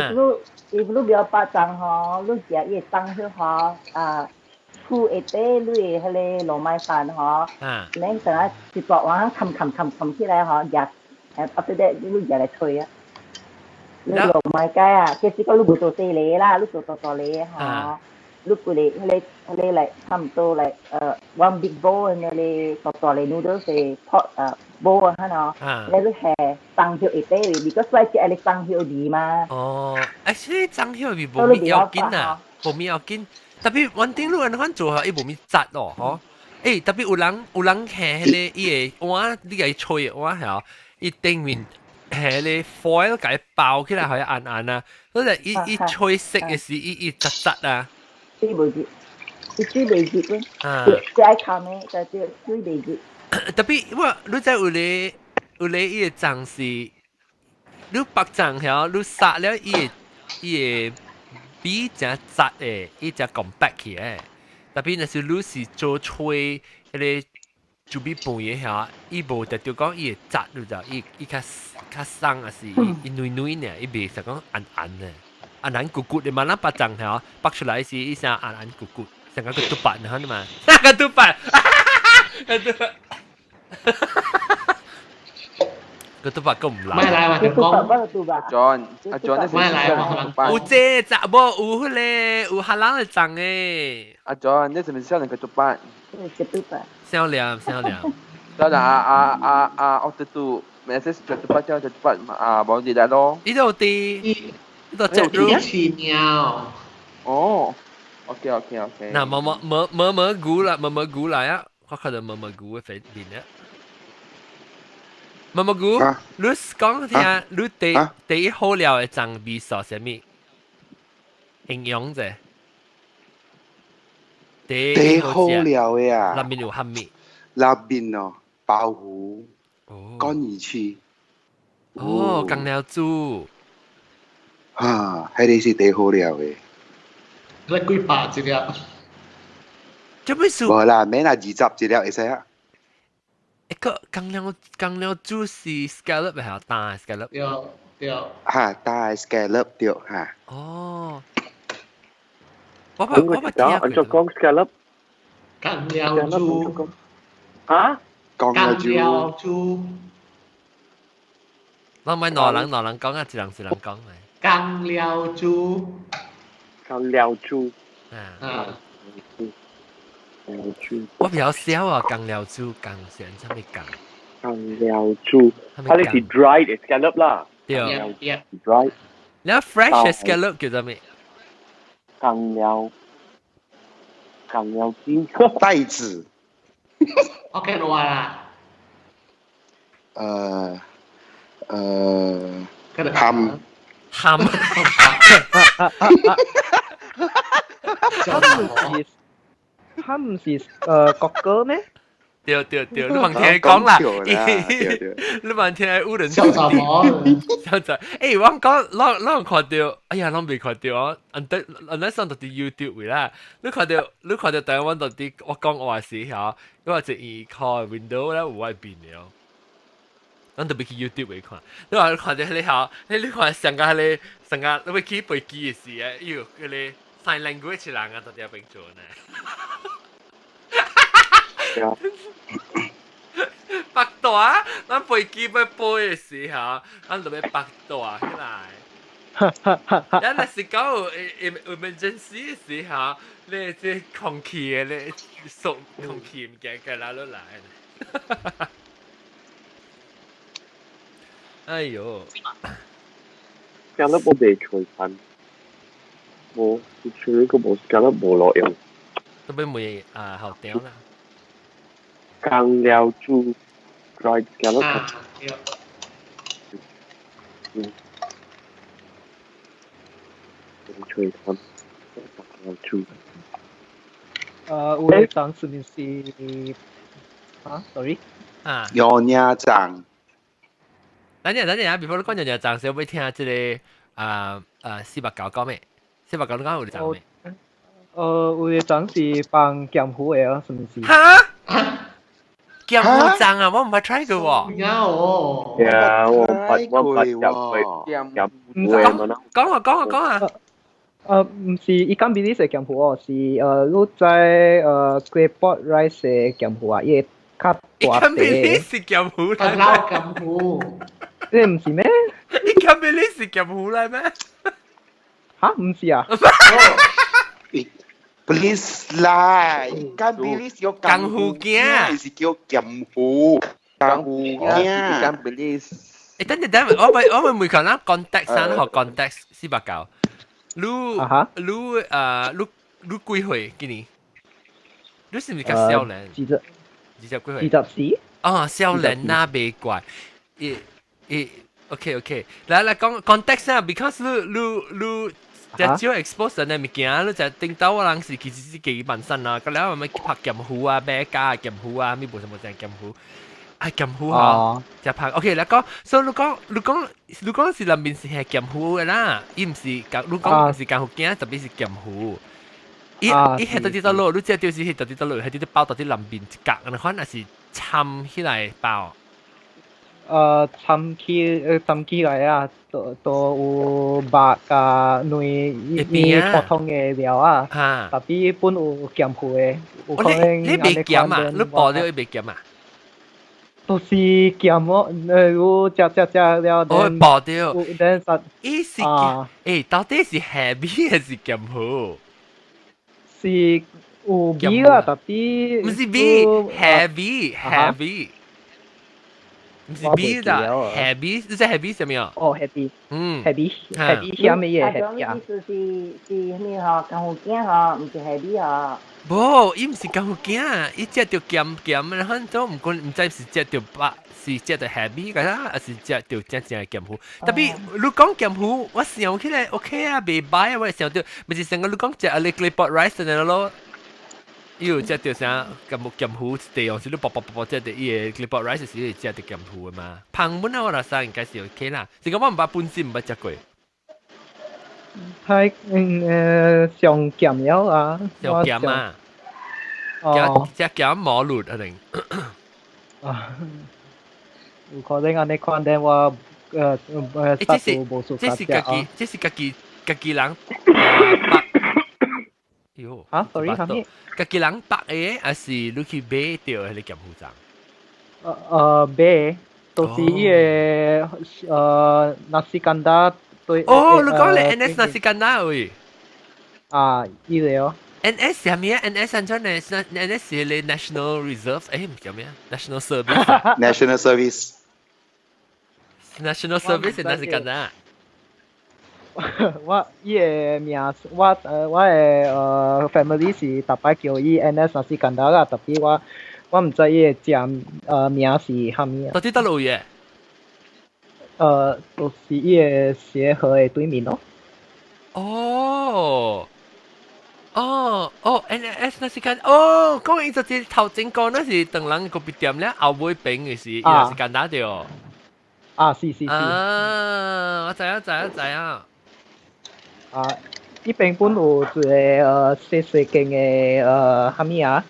你你不要白醬吼，你食伊個醬葉吼啊，醋下底你的彼個糯米飯吼，你等下一大碗冚冚冚冚起來吼，夾，after that 你夾來吹啊。你糯米雞啊，其實講你無做細粒啦，你做大大粒吼。你規個彼個彼個來差唔多來one big bowl 那個大大粒 noodles 的 pot bowl 啊，喏，你你下醬葉下底，because 我食愛醬葉味嘛。哦，actually 醬葉味無咪要緊啊，無咪要緊。特別穩定你按款做下，伊無咪紮咯，嗬。特別有人下彼個伊個碗，你共伊吹的碗係伊頂面下個 foil 共伊包起來，予伊按按啊。所以伊伊吹熟的時，伊伊紮紮啊。水袂熱，伊水袂熱咯。啊。最愛崁的，就係水袂熱。特別我你知有咧有咧伊個醬是，你白醬曉，你殺了伊個伊個比誠紮的，伊誠 compact 起來。特別若是你是做吹彼個煮米飯的遐，伊無特著講伊會紮，你知？伊伊較較鬆，抑是伊軟軟爾，伊袂是講硬硬的。按按骨骨的嘛，咱白醬曉，白出來時伊聲按按骨骨，成個ketupat 呢嘛，ketupat，ketupat 閣毋來。莫來我就講。 John，阿 John 你莫來我有這個無有彼個有哈人的醬的。阿 John，你是毋是少年 ketupat？ ketupat。少年少年。少年啊啊啊啊！我這度，每次 ketupat 叫 ketupat 啊，無記得咯。呢度啲。呢度隻肉。一苗。哦，OK OK OK。嗱，毛毛毛毛毛菇啦，毛毛菇來啊！我看到毛毛菇嘅肥面啊。毛毛菇，你講聽，你第第一好料的醬味素啥物？形容者。第一好料的啊。內面有蝦米？內面哦，鮑魚、乾魚翅。哦，江料豬。啊，彼个是第好料的。你幾百一粒？這麼數？無啦，免啦，20一粒會使啊。一個江料江料豬是 scallop 還是大 scallop？對對。哈，大 scallop 對哈。哦。我捌我捌聽過。按怎講 scallop？江料豬。啊？江料豬。咱莫兩人兩人講啊，一人一人講來。江料豬。江料豬。啊。江料豬。我比較少啊，江料豬，江是按怎物江？江料豬，它你是 dried scallop 啦。對。 dried。你 fresh scallop 叫做咩？江料，江料豬。帶子。 OK 啦啦。鹹。鹹。他毋是國歌咩？對對對，你茫聽伊講啦，你茫聽有人笑查某，笑查，我講，咱咱看著，哎呀，咱未看著哦，按得按得上到佇 YouTube 位啦，你看著你看著台灣到佇我講話時吼，我一伊開 window 咧有我面了，咱特別去 YouTube 位看，你話看著彼個吼，你看上個彼個上個你欲去飛機的時啊，喲，彼個 sign language 人啊，到佇遐邊做呢。腹大，咱飛機欲飛的時候，咱就欲腹大起來。咱若是講有 emergency 的時候，你這空氣的咧，縮空氣物件共拉落來。哎喲， scallop 我未吹翻，無吹個無 scallop 無路用。都欲問啊校長啦。江料豬 dried scallop。啊，對。嗯。吹翻，江料豬。有的當時是啊，sorry。啊。娘惹粽。等陣等陣啊！before 你講娘惹粽時，我欲聽這個啊啊四百九講咩？四百九你講有粽咩？有個陣是放鹹糊的啊，是毋是？哈？鹹糊粽啊，我毋捌 try 過喎。有哦。呀，我唔捌入去鹹糊的嘛。講啊講啊講啊！毋是 ikan bilis 的鹹糊哦，是你知claypot rice 的鹹糊啊，伊會較大 ikan bilis 是鹹糊來咩？鹹糊。這毋是咩？ ikan bilis 是鹹糊來咩？哈，毋是啊？ Please 啦，ikan bilis 叫江湖囝，是叫鹹糊，江湖囝。 ikan bilis。誒，等陣等，我咪問佢啦，context 啊，學 context 四百九。你你你你幾歲今年？你是毋是較少年？二十。 20幾歲？ 24。哦，少年那袂怪。誒誒，OK OK，來來講 context 啊，because 你你你。只少 expose 的物件，你就頂到我人是其實是幾萬身啊，個了咪拍鹹糊啊，買加鹹糊啊，咪無什麼正鹹糊，啊鹹糊嗬，就拍 OK 來講，所以你講是內面是係鹹糊的啦，伊毋是講你講毋是鹹糊羹，特別是鹹糊。伊伊係到底倒落，你食就是係到底倒落，係啲包到底內面一角，按呢款還是摻起來包？摻起來啊，都有肉加卵，伊普通的料啊，tapi 本有鹹糊的，有可能你袂鹹啊？你包了伊袂鹹啊？都是鹹哦，有食食食了，哦，包掉，等實，伊是誒，到底是蝦米還是鹹糊？是有味啦，tapi 毋是味，蝦米蝦米。毋是味啦，蝦米，你知蝦米啥物啊？哦，蝦米，蝦米，蝦米啥物嘢蝦米啊？意思是咩嗬？江湖羹嗬，毋是蝦米嗬。無，伊毋是江湖羹，伊食著鹹鹹，然後都毋管，毋知是食著肉，是食著蝦米個啦，還是食著真正的鹹糊。tapi 你講鹹糊，我想起來 OK 啊，袂歹啊，我會想著，毋是成個你講食啊，你 claypot rice 的咯。伊有食著啥鹹鹹糊地方是你薄薄薄薄食著伊個 claypot rice 是食著鹹糊的嘛？芳本啊，我來說應該是 OK 啦。是講我毋捌本身毋捌食過。係上鹹了啊！上鹹啊！哦，食鹹毛綠可能。啊，有可能按呢款的我這是這是家己，這是家己家己人白。喲，啊，sorry，啥物？家己人白的，還是你去買著彼個鹹糊粽？買，都是伊個nasi kandar 對。哦，你講你 NS nasi kandar 位？啊，伊個哦。 NS 係咩啊？NS 按怎呢？NS 是你 National Reserve，誒唔叫咩啊？National Service。 National Service。 National Service 係 nasi kandar。我伊個名，我的family 是逐擺叫伊 NS nasi kandar 啦，tapi 我毋知伊個正名是啥物啊。到底佗落位？就是伊個協和的對面咯。哦。哦哦，NS nasi kandar，哦，講伊就是頭前講那是唐人咖啡店咧，後尾邊嘅是伊 nasi kandar 對。啊，是是是。啊，我知啊知啊知啊。啊，彼邊本有一個細細間的啥物啊？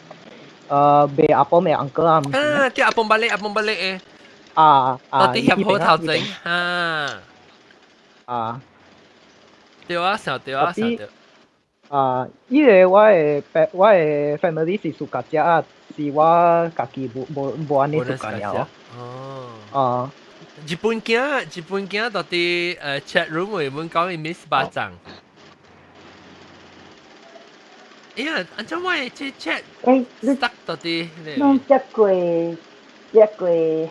賣阿婆賣 uncle 啊。啊，對阿婆巴力阿婆巴力的。啊啊。到底協好頭前啊。啊。對啊，想對啊，想對。啊，伊個我的 family 是 suka 食啊，是我家己無無無按呢 suka 了。哦。啊。日本囝到底chat room 會問講伊 miss 肉粽。哎呀，按怎我的這 chat stuck 到底？攏食過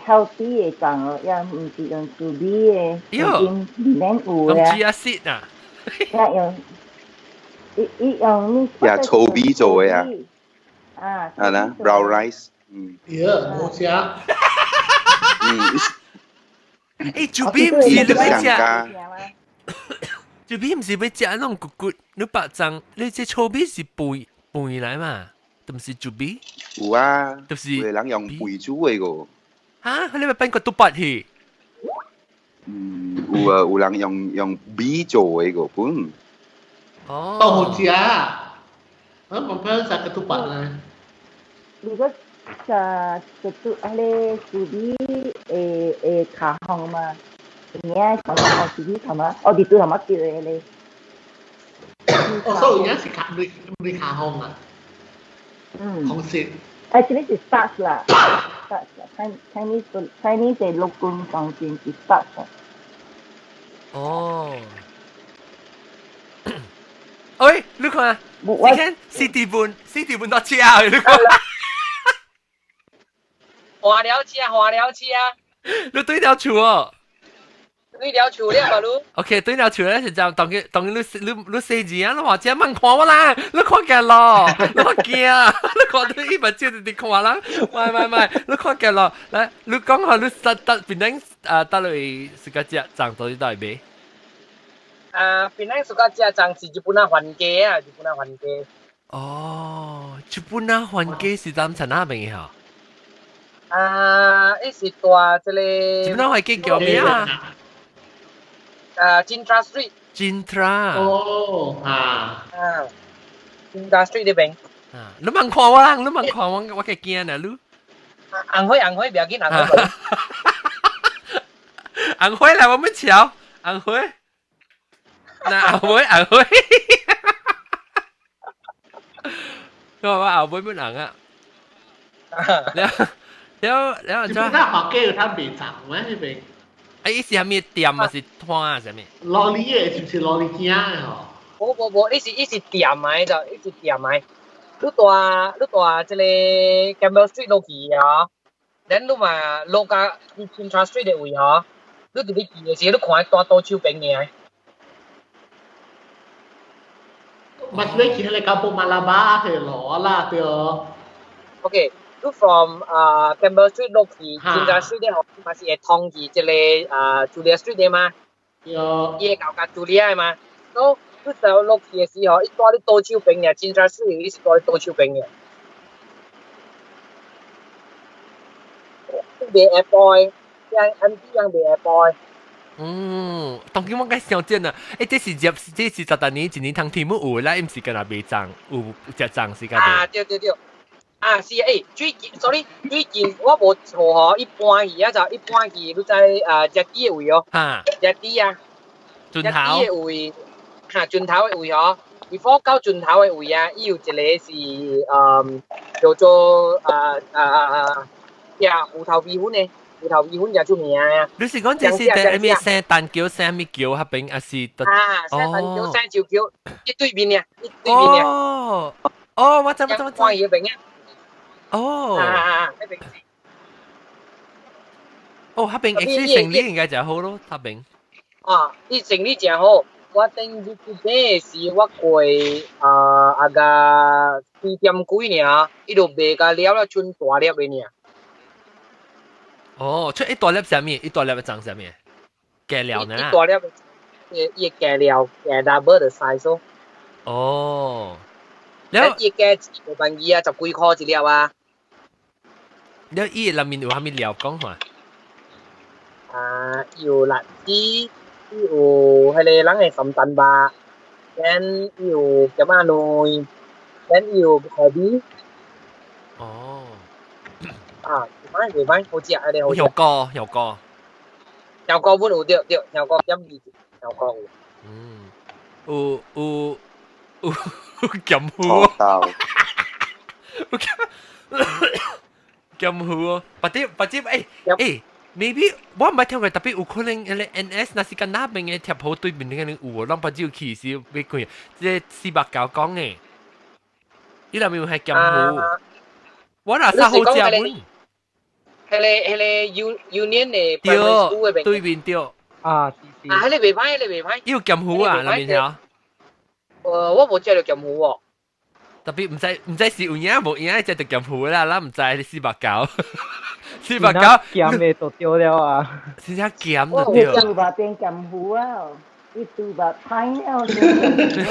healthy 的粽哦，也毋是用薯米的，喲，免有的。用 chia seed 啊？用伊用你。呀，糙米做的啊。啊。係啦，brown rice。嗯。呀，冇食。欸，薯米毋是你欲食？薯米毋是欲食那種骨骨，你肉粽，你這糙米是肥肥來嘛？都毋是薯米？有啊，就是有人用肥煮的個。哈，你欲變個嘟八去？嗯，有啊，有人用米做的個本。哦。都好食。啊，pempek sa ketupat 咧。 Because sa ketu 彼個樹會會卡風嘛，而家講講哦，樹頭嘛，哦，佇對頭嘛叫的咧。哦，所以而家是卡你你卡風啊？嗯。紅色。誒，這個是 starch 啦，starch 啦，Chinese Chinese 的陸軍當真是 starch。哦。喂，你看，你看四點半，四點半到車啊！你看。換了車，換了車。你對了厝哦。對了厝了嘛，你。 OK，對了厝咧是就當佢當你你你細字啊，你話這慢看我啦，你看見咯，你看驚，你看到伊目睭直直看人，唔係唔係唔係，你看見咯，來，你講下你得得檳城啊，得落是個只站到底到底未？啊，檳城暑假食站是日本仔環街啊，日本仔環街。哦，日本仔環街是咱陳那邊嘅。啊，伊是大這個。日本仔環街叫咩啊？啊，Jintra Street。 Jintra。哦，啊。啊，Jintra Street 呢邊。啊，你問看我啦，你問看我，我計驚啊，你。紅灰紅灰，不要緊，紅灰。紅灰來，我們瞧，紅灰。嗱，紅灰紅灰。我話紅灰乜人啊？了了了，日本仔環街有通賣站咩？那邊？啊！伊是啥物店啊？是攤啊？啥物？羅里的，是毋是羅里囝的吼？無無無，伊是伊是店來的，伊是店來。你蹛你蹛這個 Campbell Street 落去啊，咱你嘛落到 Jintra Street 的位吼，你佇咧去的時，你看大多手邊爾。嘛是欲去彼個 Kampung Malabar 彼路啦，對。 OK。你 from 啊 Campbell Street 落去 Jintra Street 的吼，嘛是會通去這個啊 Julia Street 的嘛？對。伊會到甲 Julia 的嘛？所以你就落去的時候，伊蹛你左手邊爾，Jintra Street 伊是蹛你左手邊爾。賣 Apple，像 M D 樣賣 Apple。嗯，當今我該想見啊！欸，這是入，這是十多年一年通天目有啦，毋是干焦賣粽，有食粽時間。啊，對對對。啊，是欸，最近，sorry，最近我無錯吼，伊搬去啊，就伊搬去，你知啊，日地的位哦，日地啊，盡頭的位，哈，盡頭的位吼，before 到盡頭的位啊，伊有一個是叫做啊啊啊啊，芋頭米粉的，芋頭米粉誠出名啊。你是講這是佇咩聖誕橋、聖咩橋彼邊，還是？啊，聖誕橋、聖石橋，伊對面爾，伊對面爾。哦，哦，我知我知我知。搬去彼邊啊。哦，啊，彼邊。哦，彼邊 actually 生理應該誠好咯，彼邊。啊，伊生理誠好。我頂日去買的時，我過啊啊個四點幾爾，伊就賣甲了了，剩大粒的爾。哦，出一大粒啥物？一大粒長啥物？雞料呢？一大粒，伊伊雞料，雞 double 的 size。哦。了，伊雞無便宜啊，十幾箍一粒啊。了，伊內面有啥物料講下？啊，有辣子，有彼個人的三層肉，then 有鹹仔卵，then 有海米。哦。啊，袂歹袂歹，好食，彼個好食。香膏，香膏。香膏本有對對，香膏鹹味，香膏有。嗯，有有有鹹糊。有鹹糊哦，或者或者欸欸。Maybe 我毋捌聽過，特別有可能彼個 NS 若是甲那邊的貼好對面那個有哦，咱捌有去時欲看，這個490講的，伊內面有係鹹糊，我若啥好食阮。彼個彼個 Union 的 primary 對，對面對。啊，是是。啊，彼個袂歹，彼個袂歹。伊有鹹糊啊，內面條。我無食著鹹糊哦。特別毋知毋知是有影無影，食著鹹糊啦，咱毋知490。490鹹的就對了啊！真正鹹就對。伊豬肉變鹹糊啊！伊豬肉歹了變鹹糊。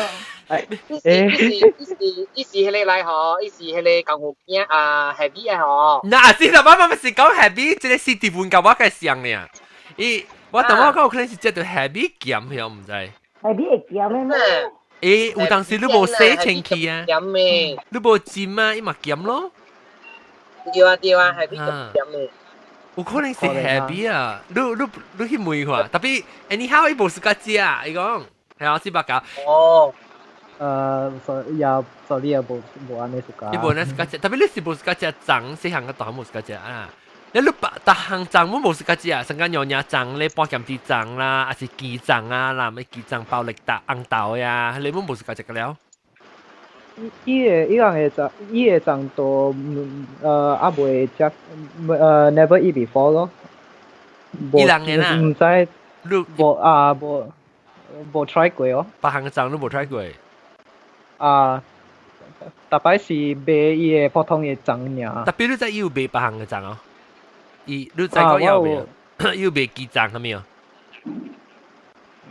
伊是伊是伊是伊是彼個來吼，伊是彼個功夫囝啊，happy 的吼。嗱，是啦，我媽媽是講 happy，這個四地盤佮我個像爾。伊我淡薄講有可能是食著 happy 鹹，曉毋知？ happy 會鹹的咩？欸，有當時你無洗清氣啊，你無浸啊，伊嘛鹹咯。對啊對啊，係比較鹹的。有可能是 heavy 啊，你去問看，特別 anyhow 伊無 suka 食，伊講係啊，四百九。哦。所也所以也無按呢 suka。伊無按呢 suka 食，特別你是無 suka 食粽，細漢個大漢無 suka 食啊。你白逐項粽我無 suka 食啊，上個娘惹粽咧，半鹹豬粽啦，還是雞粽啊，啦，咩雞粽包力達紅豆呀，你攏無 suka 食個了。伊個伊人會粽，伊個粽都還未食，never eat before 咯。伊人的啦。毋知，無啊無 try 過哦。別項粽都無 try 過。啊，逐擺是買伊個普通的粽爾。特別你知伊有賣別項的粽哦？伊你知講有賣？有賣雞粽係咪啊？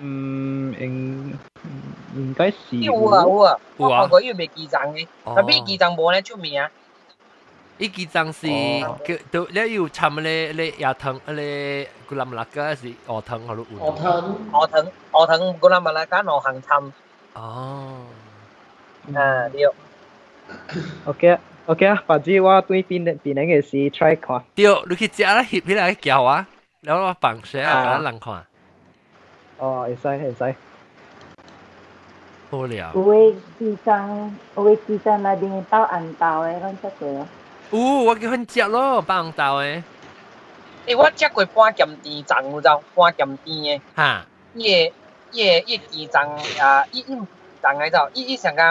嗯，應該是有啊有啊，我看過有賣雞粽的，特別雞粽無呢出名。伊雞粽是叫都你有摻咧咧椰糖，咧 gula melaka 是芋糖，好芋糖芋糖芋糖 gula melaka 兩項摻。哦。啊對。 OK OK 啊，反正我對邊邊個時 try 看。對，你去食啦，翕起來叫我，然後我放水啊，給人看。哦，會使會使。好了。有的雞粽，有的雞粽內面包紅豆的，攏食過哦。有，我叫阮食咯，包紅豆的。欸，我食過半鹹甜粽有知？半鹹甜的。哈。伊個雞粽啊，伊伊粽來就，伊伊上個，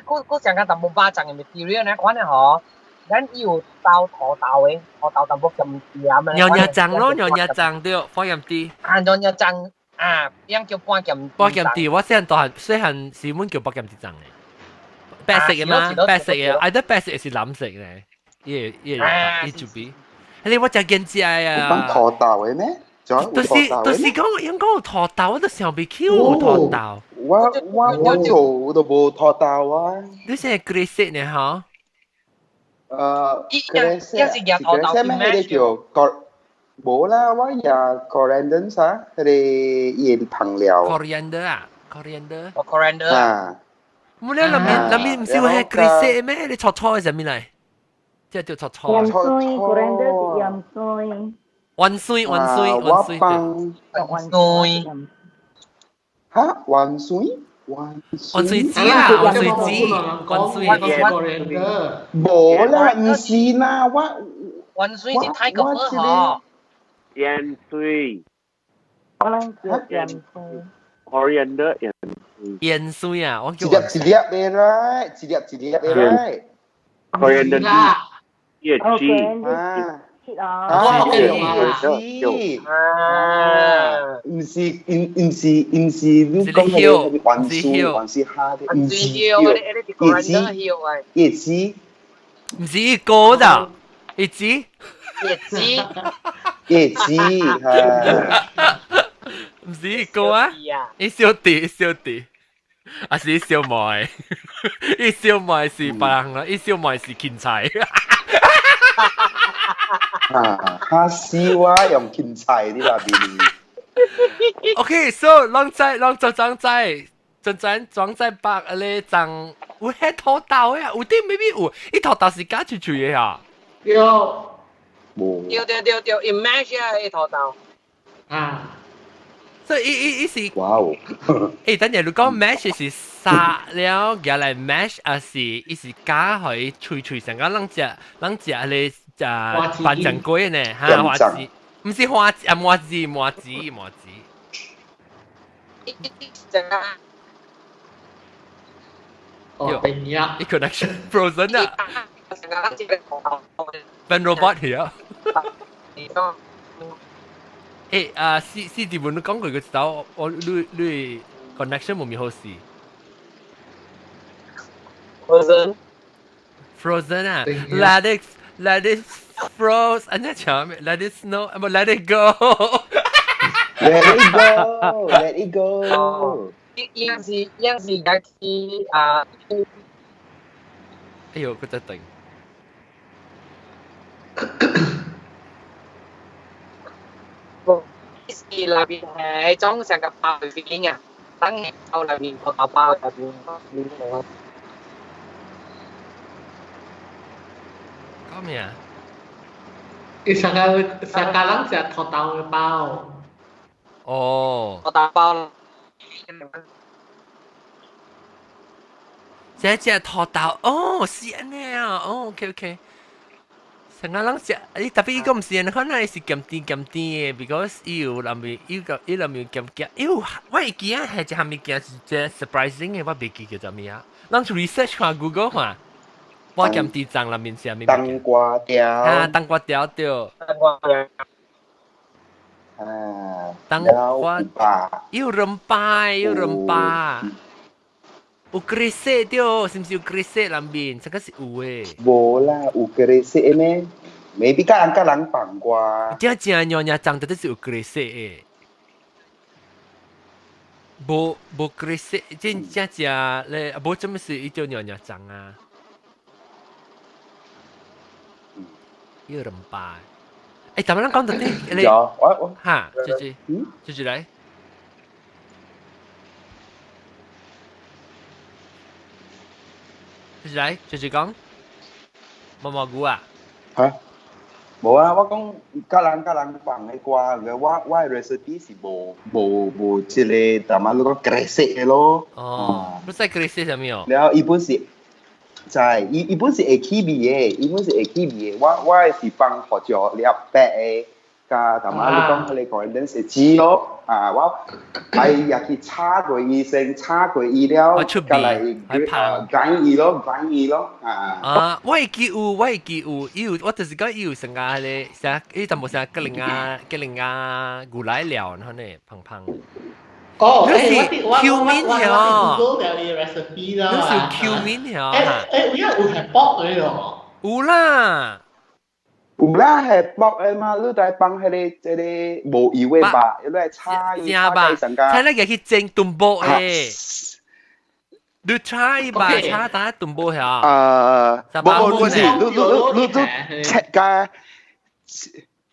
佮上個淡薄肉粽的 material 呢款的吼，咱伊有包土豆的，土豆淡薄鹹甜的。娘惹粽咯，娘惹粽對，半鹹甜。啊，娘惹粽啊，樣叫半鹹。半鹹甜，我細漢大漢細漢時阮叫半鹹甜粽的。白色的嘛，白色的，either 白色是藍色的，伊伊伊就比。你我食見食啊。放土豆的咩？就是講，應該有土豆，我都想袂起有土豆。我做都無土豆啊。你是橘色呢？吼？橘色，橘色咩？彼個叫 cor，無啦，我也 coriander 啥，彼個伊個香料。 coriander 啊，coriander。哦，coriander。啊。冇咧，裡面裡面毋是有彼橘色咩？你炒炒的啥物來？這叫炒炒。芫荽，coriander 是芫荽。芫荽，芫荽，芫荽。芫荽。哈，芫荽？芫芫荽子啊，芫荽子，芫荽。無啦，毋是啦，我。芫荽是泰國嗬。芫荽。我諗叫芫荽。 Coriander 芫荽。芫荽啊，我叫。一粒一粒的啦，一粒一粒的啦。 Coriander 葉子。啊。啊，葉子啊，毋是，毋是，你講彼個芫荽，芫荽蝦的，毋是葉子，葉子，毋是一個的，葉子，葉子，葉子，哈，毋是一個啊，伊小弟，小弟，還是小妹，伊小妹是別人啦，伊小妹是芹菜。啊，哈死我用芹菜你那邊。 OK，so 攏在攏做裝在，真真裝在白咧裝，有彼土豆呀，有啲 maybe 有，伊土豆是加脆脆的啊。對。無。對對對對，伊 mash 啊，伊土豆。啊。所以伊伊伊是。哇哦！欸，等陣你講 mash 是殺了，夾來 mash，還是伊是加予脆脆成個咱食咱食咧食番醬粿呢？哈，花枝，毋是花枝啊，麻糍麻糍麻糍。哦，定呀！伊 connection frozen 啊！變 robot 去啊！欸啊，四四弟們你講過個知道，我你 connection 無咪好勢。 Frozen。 Frozen 啊！Let it froze，按呢唱咩？Let it snow，啊無 Let it go。 Let it go，Let it go。伊樣是樣是家己啊。哎呦，佢在定。是內邊係種成個爆 feeling 啊，等後內面土豆包入邊面。講咩啊？伊上個上家人食土豆的包。哦。土豆包。這隻土豆，哦，是按呢啊，哦，OK OK。成個人食，伊特別伊個毋是按呢，可能是鹹甜鹹甜的，because 伊有內面，伊個伊內面鹹鹹，伊有我會記啊，係一項物件是真 surprising 的，我袂記叫做咩啊。咱去 research 看 Google 看，我鹹甜醬內面是啥物物件？冬瓜條。啊，冬瓜條對。冬瓜條。啊。冬瓜。有潤巴，有潤巴。有 kerisik 對，是毋是有 kerisik 內面？這個是有的。無啦，有 kerisik 咩？maybe 甲人甲人放啩。真正娘娘醬的是有 kerisik 的。無無 kerisik，真正正咧，無怎麼是伊叫娘娘醬啊？有兩百。欸，咱們講到底，你我哈，姐姐，姐姐來。姐姐來，姐姐講，毛毛菇啊？嚇？無啊！我講甲人甲人放的歌，我我的 recipe 是無無無這個，淡仔你講 kerisik 的咯。哦，你知 kerisik 啥物哦？了伊本是，知伊伊本是會起味的，伊本是會起味的。我我的是放胡椒粒白的，加淡仔你講彼個 coriander 是煮咯。啊，我哎呀去炒過伊先，炒過伊了，再來grind 伊咯，grind 伊咯，啊。啊，我會記有，我會記有，伊有，我就是講伊有成個彼個啥，伊淡薄啥格林啊，格林啊，牛奶料，然後呢，胖胖。哦，你是 cumin 條，你是 cumin 條。欸，有影有係薄的哦。有啦。有啦，係薄的嘛，你來放彼個這個無油的肉，你來炒伊，炒伊上加。炒那個去蒸燉煲的，你炒伊肉，炒打燉煲遐。啊，無無，不是，你你你你切甲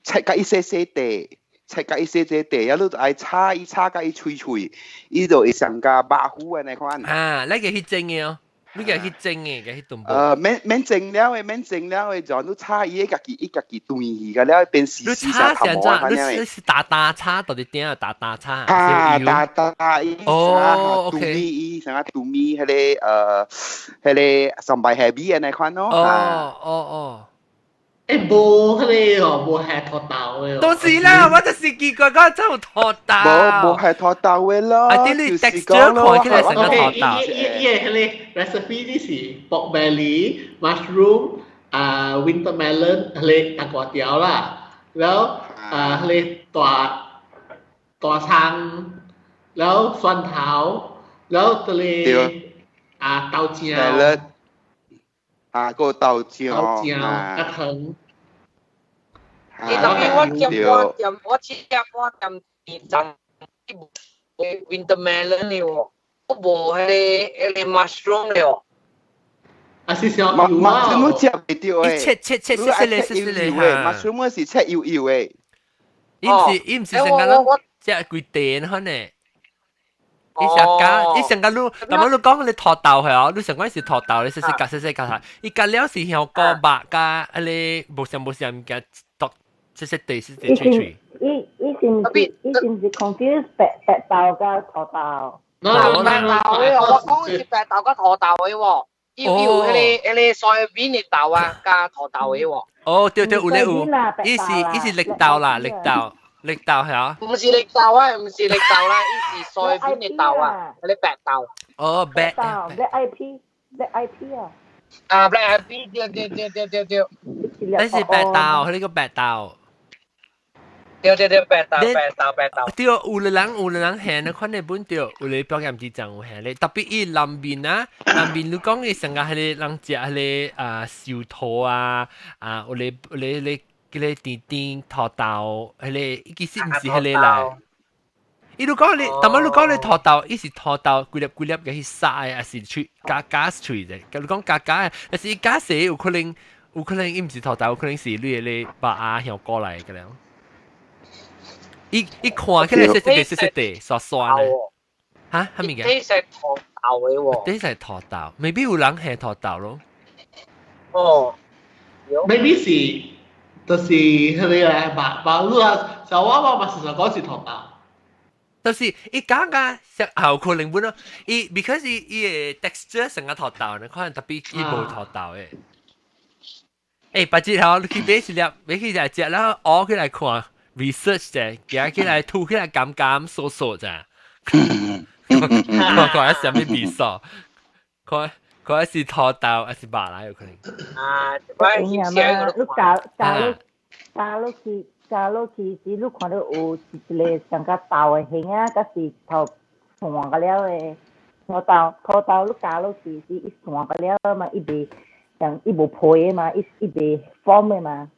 切甲伊細細塊，切甲伊細細塊，啊，你愛炒伊炒甲伊脆脆，伊就會上加肉糊的那款。啊，你個去蒸的哦。你個去蒸的，個去燉煲。免免蒸了的，免蒸了的，就你炒伊，家己伊家己斷去個了，變絲絲炒成怎？你你是打打炒到底點啊？打打炒。啊，打打伊。哦，OK。伊啥杜米，彼個彼個上白海味的那款咯。哦哦哦。欸，無彼個哦，無係土豆的。都是啦，我就是奇怪，講真有土豆。無無係土豆的咯。啊，啲你 texture 看起來成個土豆。伊伊伊個彼個 recipe 你是 pork belly、mushroom、啊 winter melon 彼個冬瓜條啦，然後啊彼個大大蔥，然後蒜頭，然後這個啊豆漿。啊，個豆漿，豆漿，啊糖。伊當然我點我點我食我點點陣 winter melon 了，我無彼個彼個 mushroom 了。啊是小油啊！mushroom 食袂著的，切切切切切切切哈。 mushroom 是切油油的。伊毋是伊毋是成個攏食規塊款的。伊上加伊上加你，但係你講你土豆係哦，你上講是土豆，你細細夾細細夾下，伊夾了是香菇肉加彼個無啥無啥物件，剁細細地細細脆脆。伊伊是毋是伊是毋是 confuse 白白豆加土豆？白豆的，我講是白豆加土豆的喎，伊有彼個彼個 soybean 的豆啊，加土豆的喎。哦，對對，有咧有，伊是伊是綠豆啦，綠豆。綠豆係啊？唔是綠豆啊，唔是綠豆啦，伊是 soybean 的豆啊，彼個白豆。哦，白豆，black IP，black IP 啊。啊，black IP，對對對對對對。那是白豆，彼個白豆。對對對，白豆白豆白豆。對，有的人有的人下那款的本對，有的表演之站有下咧，特別伊南面啊，南面你講伊成個彼個人食彼個啊壽桃啊，啊有咧有咧咧。彼個甜甜土豆，彼個其實毋是彼個啦。伊如講你，但係你講你土豆，伊是土豆規粒規粒嘅去殺的，還是脆加加脆的？你講加加的，但是伊加細有可能，有可能伊毋是土豆，有可能是你的肉啊香菇來的了。伊伊看起來細細地細細地，酸酸的。嚇，係咪嘅？呢係土豆嘅喎。呢係土豆，未必有人係土豆咯。哦，maybe 是，就是迄個白白你啊，就我嘛事實講是土豆。就是伊講個食後可能本咯，伊 because 伊伊個 texture 成個土豆呢，可能特別伊無土豆嘅。欸，白日頭你去買一粒，買去來食啦，學起來看 research 者，行起來吐起來甘甘酥酥咋。看看啥物味素，看看是土豆還是肉來有可能。啊，你加加落加落去加落去時，你看到有一個上較豆的形啊，抑是頭散個了的土豆，土豆你加落去時，伊散個了嘛，伊袂像伊無皮的嘛，伊伊袂 form 的嘛。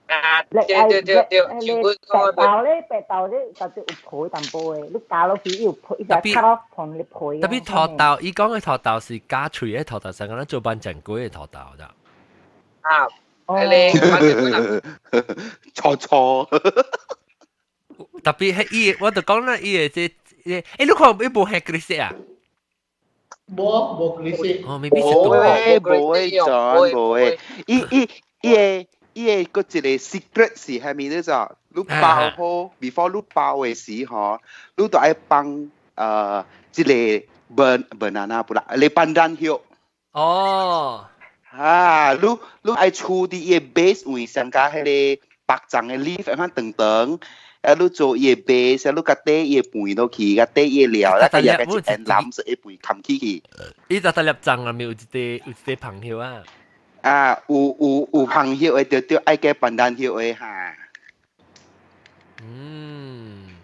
啊，對對對對，白豆咧，白豆咧，就就有皮淡薄的，你加落去伊有皮，伊就卡落碰咧皮。特別土豆，伊講嘅土豆是加脆嘅土豆，成個咱做班正規嘅土豆咋。啊，你錯錯。特別係伊，我就講啦，伊嘅這，欸，你看伊無係綠色啊？無無綠色。哦，未必是無誒，無誒，真無誒，伊伊伊個。伊個閣一個 secret 是蝦米咧？就你包好，before 你包的時吼，你都愛放這個 banana 不啦，你班蘭葉。哦。啊，你你愛處佇伊個 base 位上加彼個白種的 leaf 按怎長長，啊，你做伊個 base，啊，你共底伊個飯落去，共底伊個料，啊，佮伊個一片藍色的飯冚起去。伊逐逐粒粽內面有一塊有一塊香葉啊。啊，有有有香葉的，就對愛加班蘭葉的哈。嗯。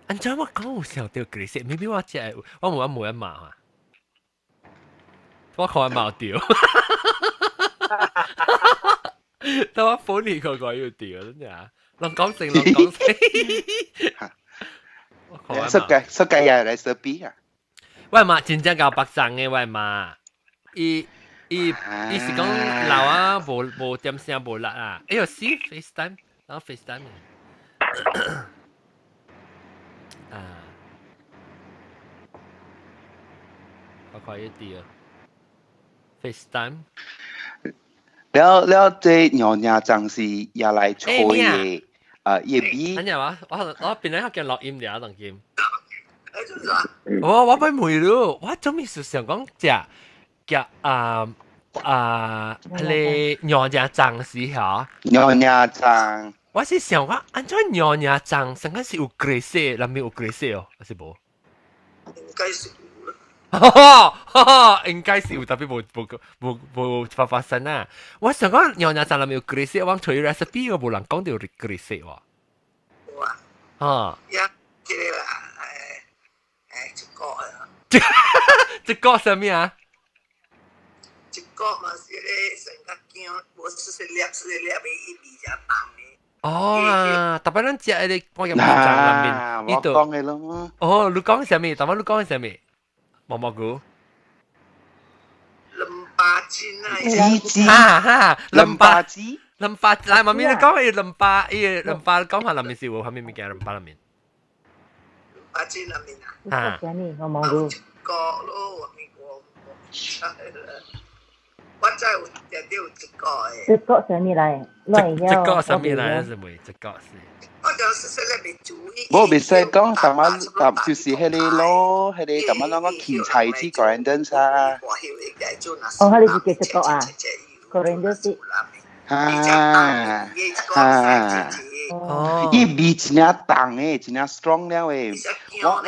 按怎我講有想到綠色，maybe 我食我無我無一嘛哈。我看冇掉。但我本嚟個個要掉，真係啊！人講成，人講成。設計設計也來設備啊！我媽真正𠢕白粽的，我媽，伊伊伊是講老啊，無無點聲無力啊。哎喲，see FaceTime，然後 FaceTime。啊，我看一啲啊，FaceTime。了了，這娘娘粽是也來吹的，啊，伊味。等陣話，我我邊咧叫錄音了，當今。我我欲問你，我做咩事想講食食啊啊，彼個娘娘粽是嚇？娘娘粽。我是想講，按怎娘娘粽，上個是有雞色，內面有雞色哦，還是無？應該是有。哈哈，應該是有，特別無無無無發發生啊！我想講娘娘粽內面有雞色，我揣 recipe 我無人講著雞色喎。有啊。啊。呀，這個啦，誒誒，一個啊。這個啥物啊？一個嘛是咧，成個姜，無細細粒細細粒的，伊味誠重的。哦啊，特別咱食彼個半葉粽內面，我講的咯。哦，你講啥物？特別你講啥物？毛毛菇。兩百斤啊！子哈哈，兩百子，兩百來，媽咪你講伊兩百，伊兩百講下內面是有啥物物件？兩百內面。兩百斤內面啊。啊。啥物？毛毛菇。一個咯，我我我知有定定有一個的。一個啥物來？一個啥物來？是袂？一個是。我就是說咧，袂注意。我袂使講，但係但就是彼個咯，彼個但係啷個芹菜子 coriander 啊。哦，彼個是叫一個啊？coriander 是。啊啊！哦，伊味真正重的，真正 strong 了的。我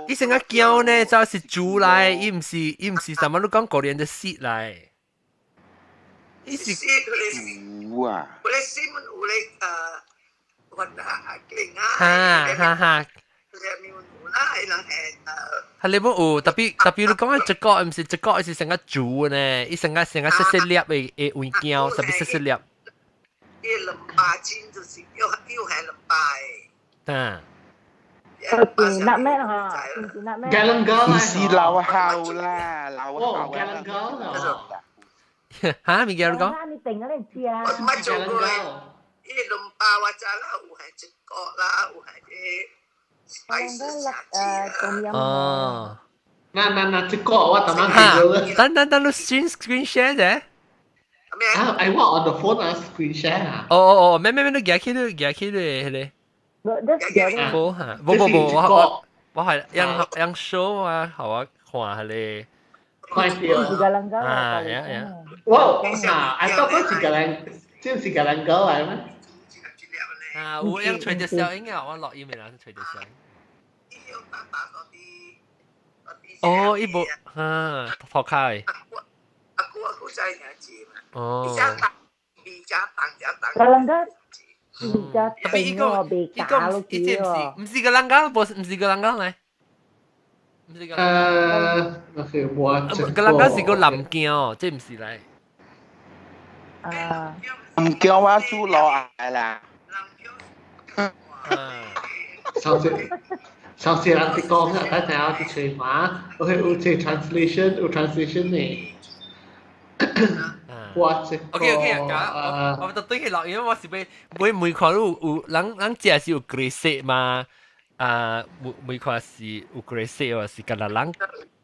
伊成個姜呢，就是煮來，伊毋是伊毋是啥物？你講 coriander seed 來。伊是煮啊。有咧 seed 有咧哈哈哈！係你冇有，特別特別你講嘅這個毋是這個，是成個煮呢，伊成個成個細細粒的的芋鏡，特別細細粒。伊兩百斤就是又又係兩百的。嗯。是那咩哈？是那咩？唔是老後啦，老後。哦，嚇？物件你講？你定咗你知啊？我捌做過。伊兩百我知啦，有係一個啦，有係個哦。嗱嗱嗱，這個我等陣見到。等等等，你 screen share 啫。啊，I want on the phone 啊，screen share 啊。哦哦哦，咩咩咩，你夾起你夾起你迄個。無嚇，無無無，我係用用 show 啊，予我看彼個。看到。啊，呀呀。我啊，I thought 嗰是個人，這是個人講來咩？啊，有用隨著聲音啊，我錄音的人隨著聲。哦，伊無哈，塗跤的。哦。 Galangal 而家特別伊個伊個伊這毋是個人講，無毋是個人講來。毋是個。我個人講是個南京哦，這毋是來。啊。南京我煮落來啦。上次上次人哋講啊，等陣我去吹嘛，我去有這 translation 有 translation 呢。我這個 OK OK 啊，我就對佢落，因為我是欲每每看有有人人食是有 gresik 嘛，啊每每看是有 gresik 或是敢若人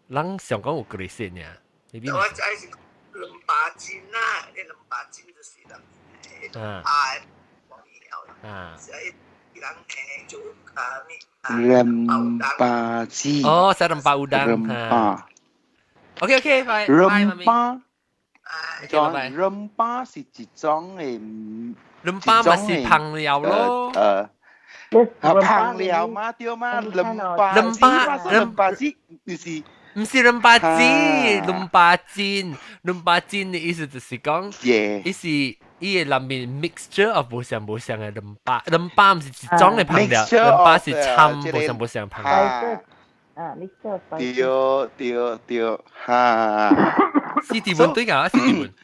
人想講有 gresik 爾。我知是兩百斤啦，你兩百斤就是啦。啊。啊。 Rempah 子。哦，食 rempah udang。 Rempah。 OK OK，拜拜。 Rempah。 Rempah 是一種的。 Rempah 咪是香料咯。啊，香料嘛對嘛，rempah。 Rempah Rempah 子就是。毋是 rempah 子，rempah 煎，rempah 煎的意思就是講，伊是伊個內面 mixture of 無相無相的 rempah，rempah 毋是一種的香料，rempah 是摻無相無相香料。啊，mixture。對對對，哈。是地文對㗎，是地文。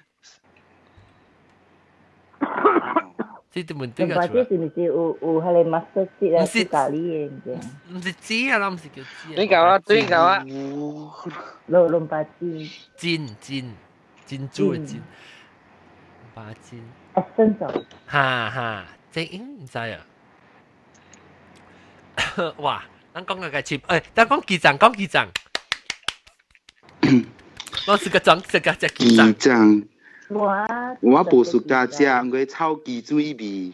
是地文對㗎。 Rempah 是毋是有彼個 mustard seed 啊，是咖喱的物件？毋是籽啊，毋是叫籽。對夠啊，對夠啊。滷 rempah 煎。煎煎煎煮的煎。Rempah 煎。 Essence。哈哈，這應毋知啊。哇！咱講個個切，等講雞欉，講雞欉。我是個裝，這個隻雞欉。雞欉。我我無暑假食，我炒雞水味。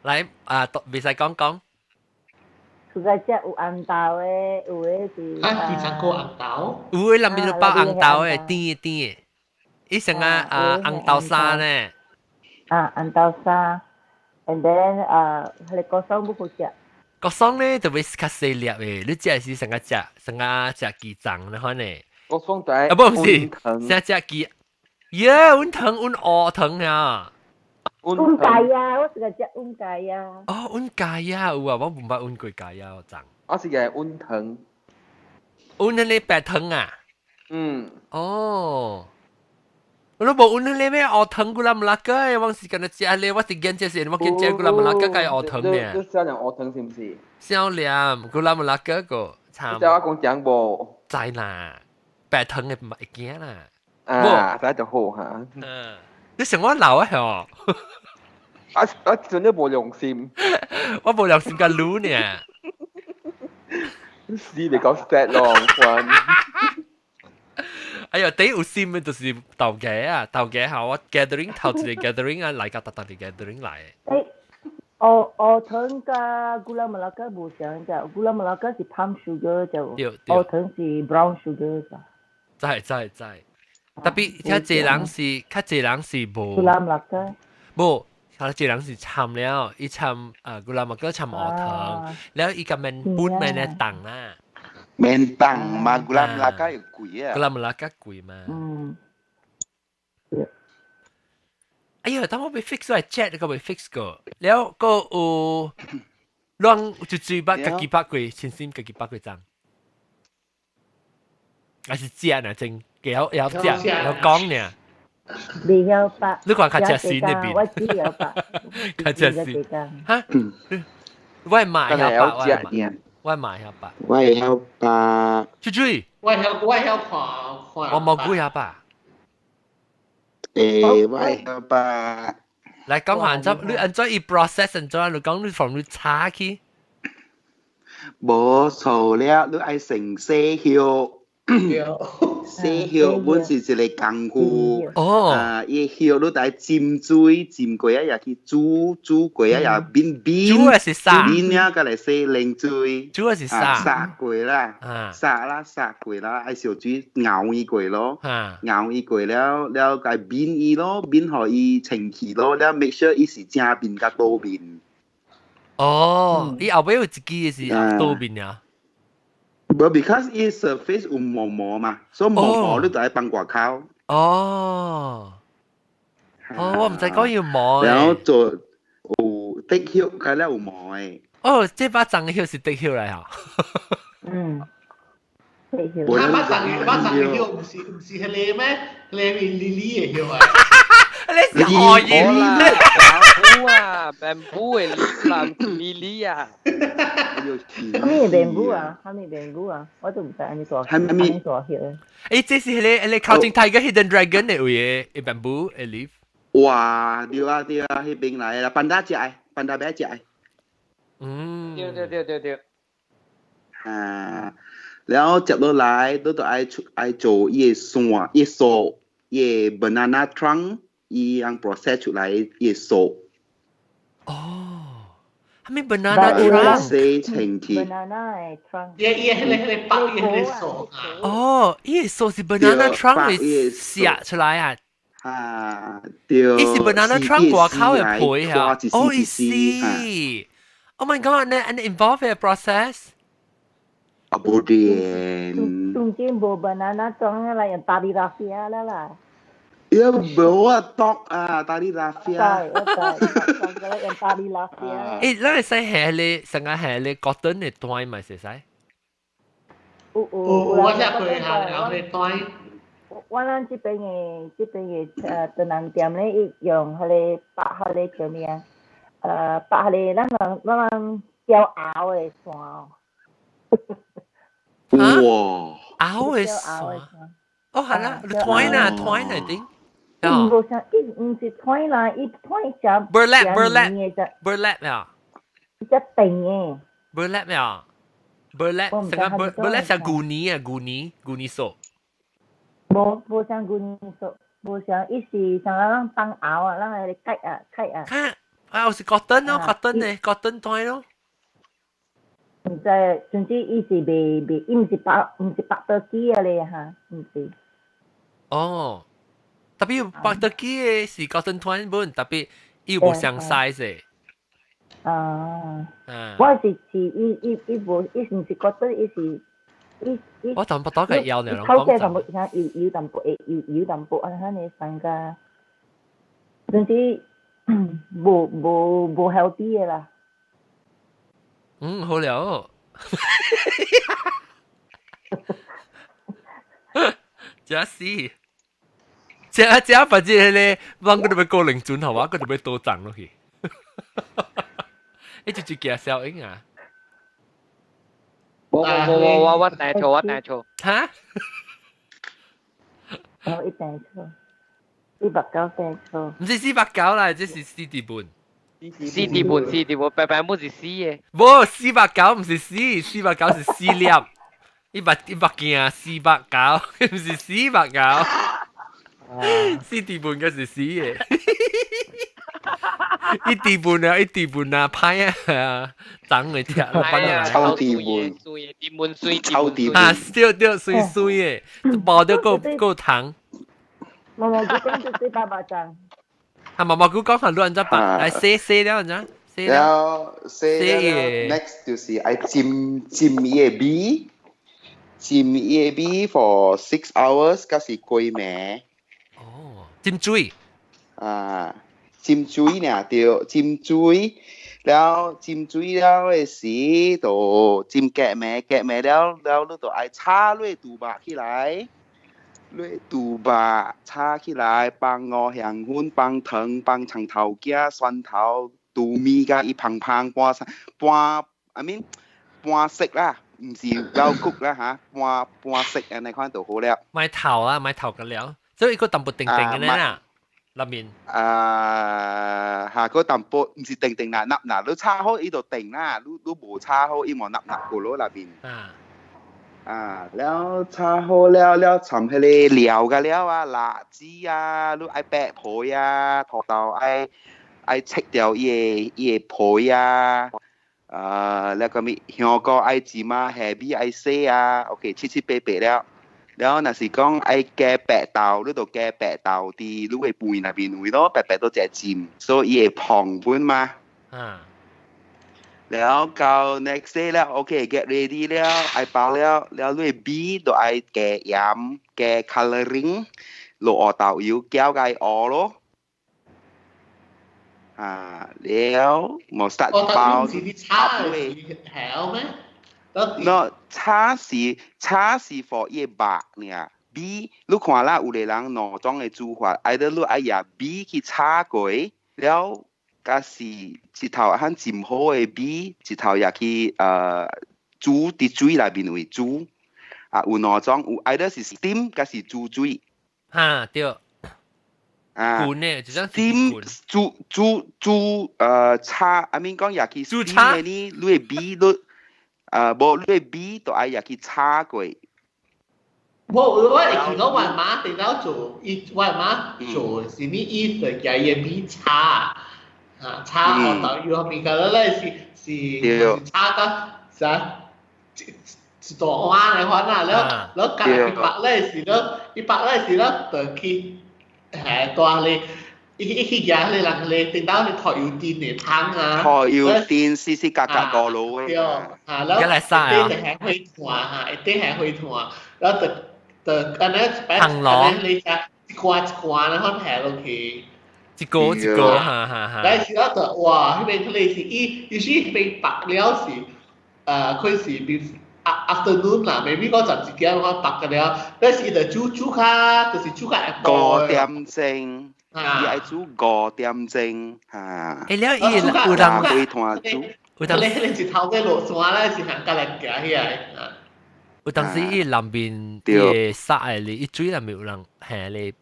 來啊，袂使講講。暑假食有紅豆的，有的是。啊，雞欉閣紅豆？有的內面就包紅豆的，甜的甜的。伊成啊啊紅豆沙呢。啊，紅豆沙，and then 啊，彼個 kosong 不好食。 Kosong 咧就會較細粒的，你食是成個食成個食雞欉那款的。 Kosong 就啊，不毋是，成食雞。耶，阮糖阮烏糖呀。阮芥啊，我是個食阮芥啊。哦，阮芥啊有啊，我毋捌阮過芥啊欉。我是個阮糖。阮彼個白糖啊？嗯。哦。我都無阮彼個咩烏糖 gula melaka，我是敢若食咧，我是見這是，我見食 gula melaka 該烏糖呢。你少量烏糖是毋是？少量 gula melaka 個。你知我講講無？知啦，白糖的會驚啦。啊，知就好嚇。嗯，你想我老啊？嗬？啊啊！真係無良心。我無良心甲擼呢。死你講 sad 咯，關。哎呀，第有心的就是頭家啊，頭家嚇我 gathering 頭一個 gathering 啊，來到逐逐個 gathering 來。誒，烏糖佮 gula melaka 無相隻，gula melaka 是 palm sugar 就，烏糖是 brown sugar 咋。知知知，特別較濟人是較濟人是無。 Gula melaka。無，較濟人是摻了，伊摻啊 gula melaka 摻烏糖，了伊個免本免咧重啦。免重嘛，gula melaka 又貴啊。 Gula melaka 貴嘛。嗯。哎呀，當我欲 fix 我 chat 個未 fix 過，了個有，攏就最捌家己捌過，親身家己捌過欉，還是食呢？真會曉會曉食，會曉講呢？未曉捌。你看較食先那邊。我只曉捌。較食先。哈？我嘛會曉捌，我嘛會曉捌。我會曉捌。豬豬。我曉看看。我無幾曉捌。欸，我會曉捌。來講下按怎，你按怎伊 process 按怎，你講你從你炒起。無錯了，你愛先洗葉。洗葉本是一個功夫。啊，伊葉你愛浸水，浸過啊，也去煮，煮過啊，也變變。煮的是啥？變了，佮來洗冷水。煮的是啥？殺過啦，殺啦，殺過啦，愛燒水熬伊過咯，熬伊過了，了該變伊咯，變予伊清氣咯，了 make sure 伊是正面佮倒面。哦，伊後尾有一支是倒面啊。無，because 伊 surface 有毛毛嘛，所以毛毛你就愛放外口。哦，哦，我毋知講要毛。然後做有滴葉，佢咧有毛的。哦，這把長葉是滴葉來啊。嗯。啊，把長嘅葉毋是彼個咩？彼個 lily 的葉啊。你是何葉啦？bamboo 啊，bamboo 的 leaf 啦，毋是 lily 啊。啥物 bamboo 啊？啥物 bamboo 啊？我都毋知按呢大，係咪大葉咧。誒，這是彼個靠近 Tiger Hidden Dragon 的位的 bamboo 的 leaf。哇，對啊對啊，彼邊來啦，panda 食的，panda 欲食的。嗯。對對對對對。啊，然後接落來，你就愛出愛做伊的線，伊素，伊的 banana trunk，伊樣 process 出來伊的素。哦，係咪 banana trunk？洗清氣。 banana 的 trunk。伊伊彼個白伊彼個素啊。哦，伊的素是 banana trunk 的寫出來啊。啊，對。伊是 banana trunk 外口的皮啊。哦，伊是。Oh my god！你你 involve 嘅 process？啊，無電。中間無 banana trunk 啦，用 tali rafia 啦啦。呀，無啊，毒啊，tali rafia。對，我知，用 tali rafia。誒，咱會使下咧，成個下咧 cotton 的袋嘛，會使？有有。有，我食過下，然後咧袋。我咱這邊的唐人店咧，伊用彼個白彼個叫咩啊？白彼個咱人叫鰲的線哦。哇！鰲的線。哦，係啦，團啦，團嚟頂。伊無像，伊毋是團啦，伊團只 burlap burlap burlap 啊。只定的。 burlap 啊，burlap 成個 burlap 像舊年啊，舊年舊年數。無像舊年數，無像，伊是像咱放鰲啊，咱來蓋啊蓋啊。看，啊，有是 cotton 咯，cotton 的 cotton 團咯。毋知，總之伊是袂袂，伊毋是白多機啊咧哈，毋是。哦，特別白多機的是 cotton 團本，特別伊無相 size 的。啊。我是是伊伊伊無，伊毋是 cotton，伊是。伊伊。我淡薄多個腰呢，頭家淡薄像油油淡薄會油油淡薄，按呢三個，總之無無 healthy 的啦。嗯，好了。真是，這這反正咧，我個都欲過兩陣好嘛，我都欲多漲落去。你就就驚效應啊！無無無無，我訂錯，我訂錯。哈？我一訂錯，490訂錯。毋是490啦，這是四點半。四點半，四點半，白白本是四的。無490毋是四，490是四粒。一百件490，毋是490。四點半嘅是四的。一點半啊，一點半啊，歹啊，長嚟聽，臭地盤，地盤水，臭地啊，對對，水水的，無得夠夠糖。毛毛菇講就400張。啊，毛毛菇講下亂咗白，來洗洗了，你洗了，洗了，next 就是愛浸浸伊个米，浸伊个米 for 6 hours，才是規暝。哦，浸水。啊。浸水爾對，浸水了，浸水了的時，就浸隔暝，隔暝了了，你就愛炒落豬肉起來，落豬肉炒起來，放五香粉，放糖，放蔥頭仔、蒜頭、豬米佮伊芳芳半半，I mean 半熟啦，毋是老骨啦嚇，半半熟按呢款就好了。買頭啊，買頭個了，所以伊個淡薄定定的啦。內面。啊，下個淡薄唔是定定啦，納嗱，你炒好伊就定啦，你無炒好伊無納納過咯內邊。啊。啊，了炒好了了，摻彼个料個了啊，辣子啊，你愛白皮啊，土豆愛切掉伊个皮啊，啊，了個物香菇愛煎啊，蝦米愛洗啊，OK，七七八八了。了若是講愛加白豆，你就加白豆佇你个飯內面位咯，白白都食煎，所以伊會膨本嘛。啊。了到 next day 了，OK，get ready 了，愛包了，了你米就愛加鹽、加 coloring，落學豆油攪個學咯。啊，了無 start 包。是你炒是鹹咩？喏，炒是 for 伊肉爾，米你看啦，有个人兩種的煮法，愛得你愛用米去炒過，了。甲是一頭很真好的米，一頭也去煮佇水內面位煮，啊有兩種，有either 是 steam，抑是煮水。哈對。啊。滾的，就像 steam 煮煮煮炒，I mean 講也去煮炒的呢，你的米你無你的米都愛也去炒過。我會記講我媽頂到做，伊我媽做是你伊就加伊米炒。啊，炒學豆油後面個咧是炒到啥一大碗的款啊，了了加一百咧是了，一百咧是了，就去下大咧，伊去夾咧人咧，頂到咧拖油電的湯啊，拖油電絲絲格格過路的，對，啊，了一啲係火炭哈，一啲係火炭，了就按呢一擺，按呢你食一罐一罐然後下落去。一個一個，哈哈哈！但是我就哇，彼邊可能是伊，伊是彼邊白了是，佢是比 afternoon 啦，maybe 講11點我白個了，但是伊就煮煮較，就是煮較下5點鐘，伊愛煮5點鐘，哈。欸，了伊有人會團煮，有當時一頭尾落山咧，是行過來行起來。有當時伊南邊伊個沙的咧，伊水內面有人下咧。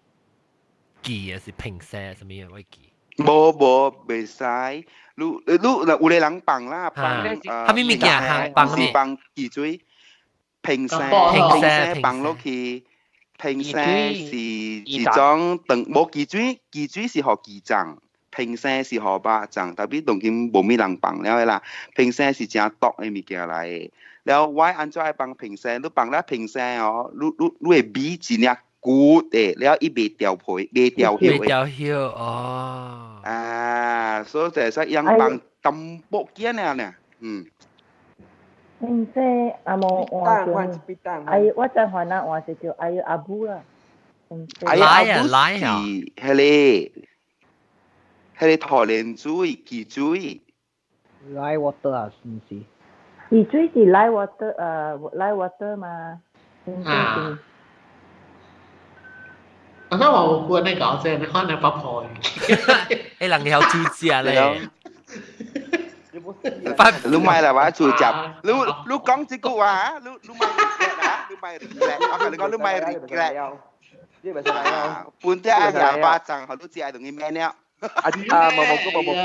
記啊是平聲什麼我記。無無袂使，你你有個人放啦，放。哈物物件放是放汽水，平聲平聲放落去，平聲是一種長無汽水，汽水是予雞髒，平聲是予肉髒，特別當今無物人放了的啦。平聲是誠毒的物件來的。了我按怎愛放平聲？你放了平聲哦，你的米真正骨的，了伊袂掉皮，袂掉葉。袂掉葉哦。啊，所以就使養放淡薄仔爾呢，嗯。嗯，這阿無換就，哎，我再換啦，換是叫哎阿母啦。哎阿母是彼個桃蓮水、汽水。 Lye water 啊，是毋是？汽水是 lye water，lye water 嘛。啊。啊，那我有那搞這，你看那八婆。欸，人曉煮食咧。你莫啦，我煮食。你講這句話，你莫 regret 啊，你莫 regret。我共你講，你莫 regret。本地阿廿八層，好多只愛同伊免了。啊，毛毛菇，毛毛菇，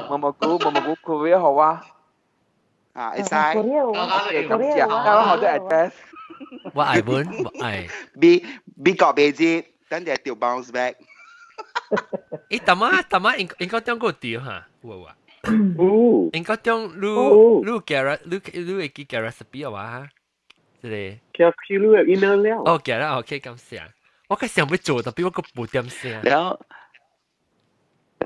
毛毛菇，毛毛菇，佢好啊。啊，會使。咁食，啱好多 address。我愛本，我愛。美國袂入，等下就 bounce back。欸，淡仔淡仔應該中過掉哈，有啊。哦。應該中你夾你會記夾 recipe 啊？這個。夾去你的 email 了。哦，夾啦，OK，感謝。我較想欲做，但係我閣無點聲。了。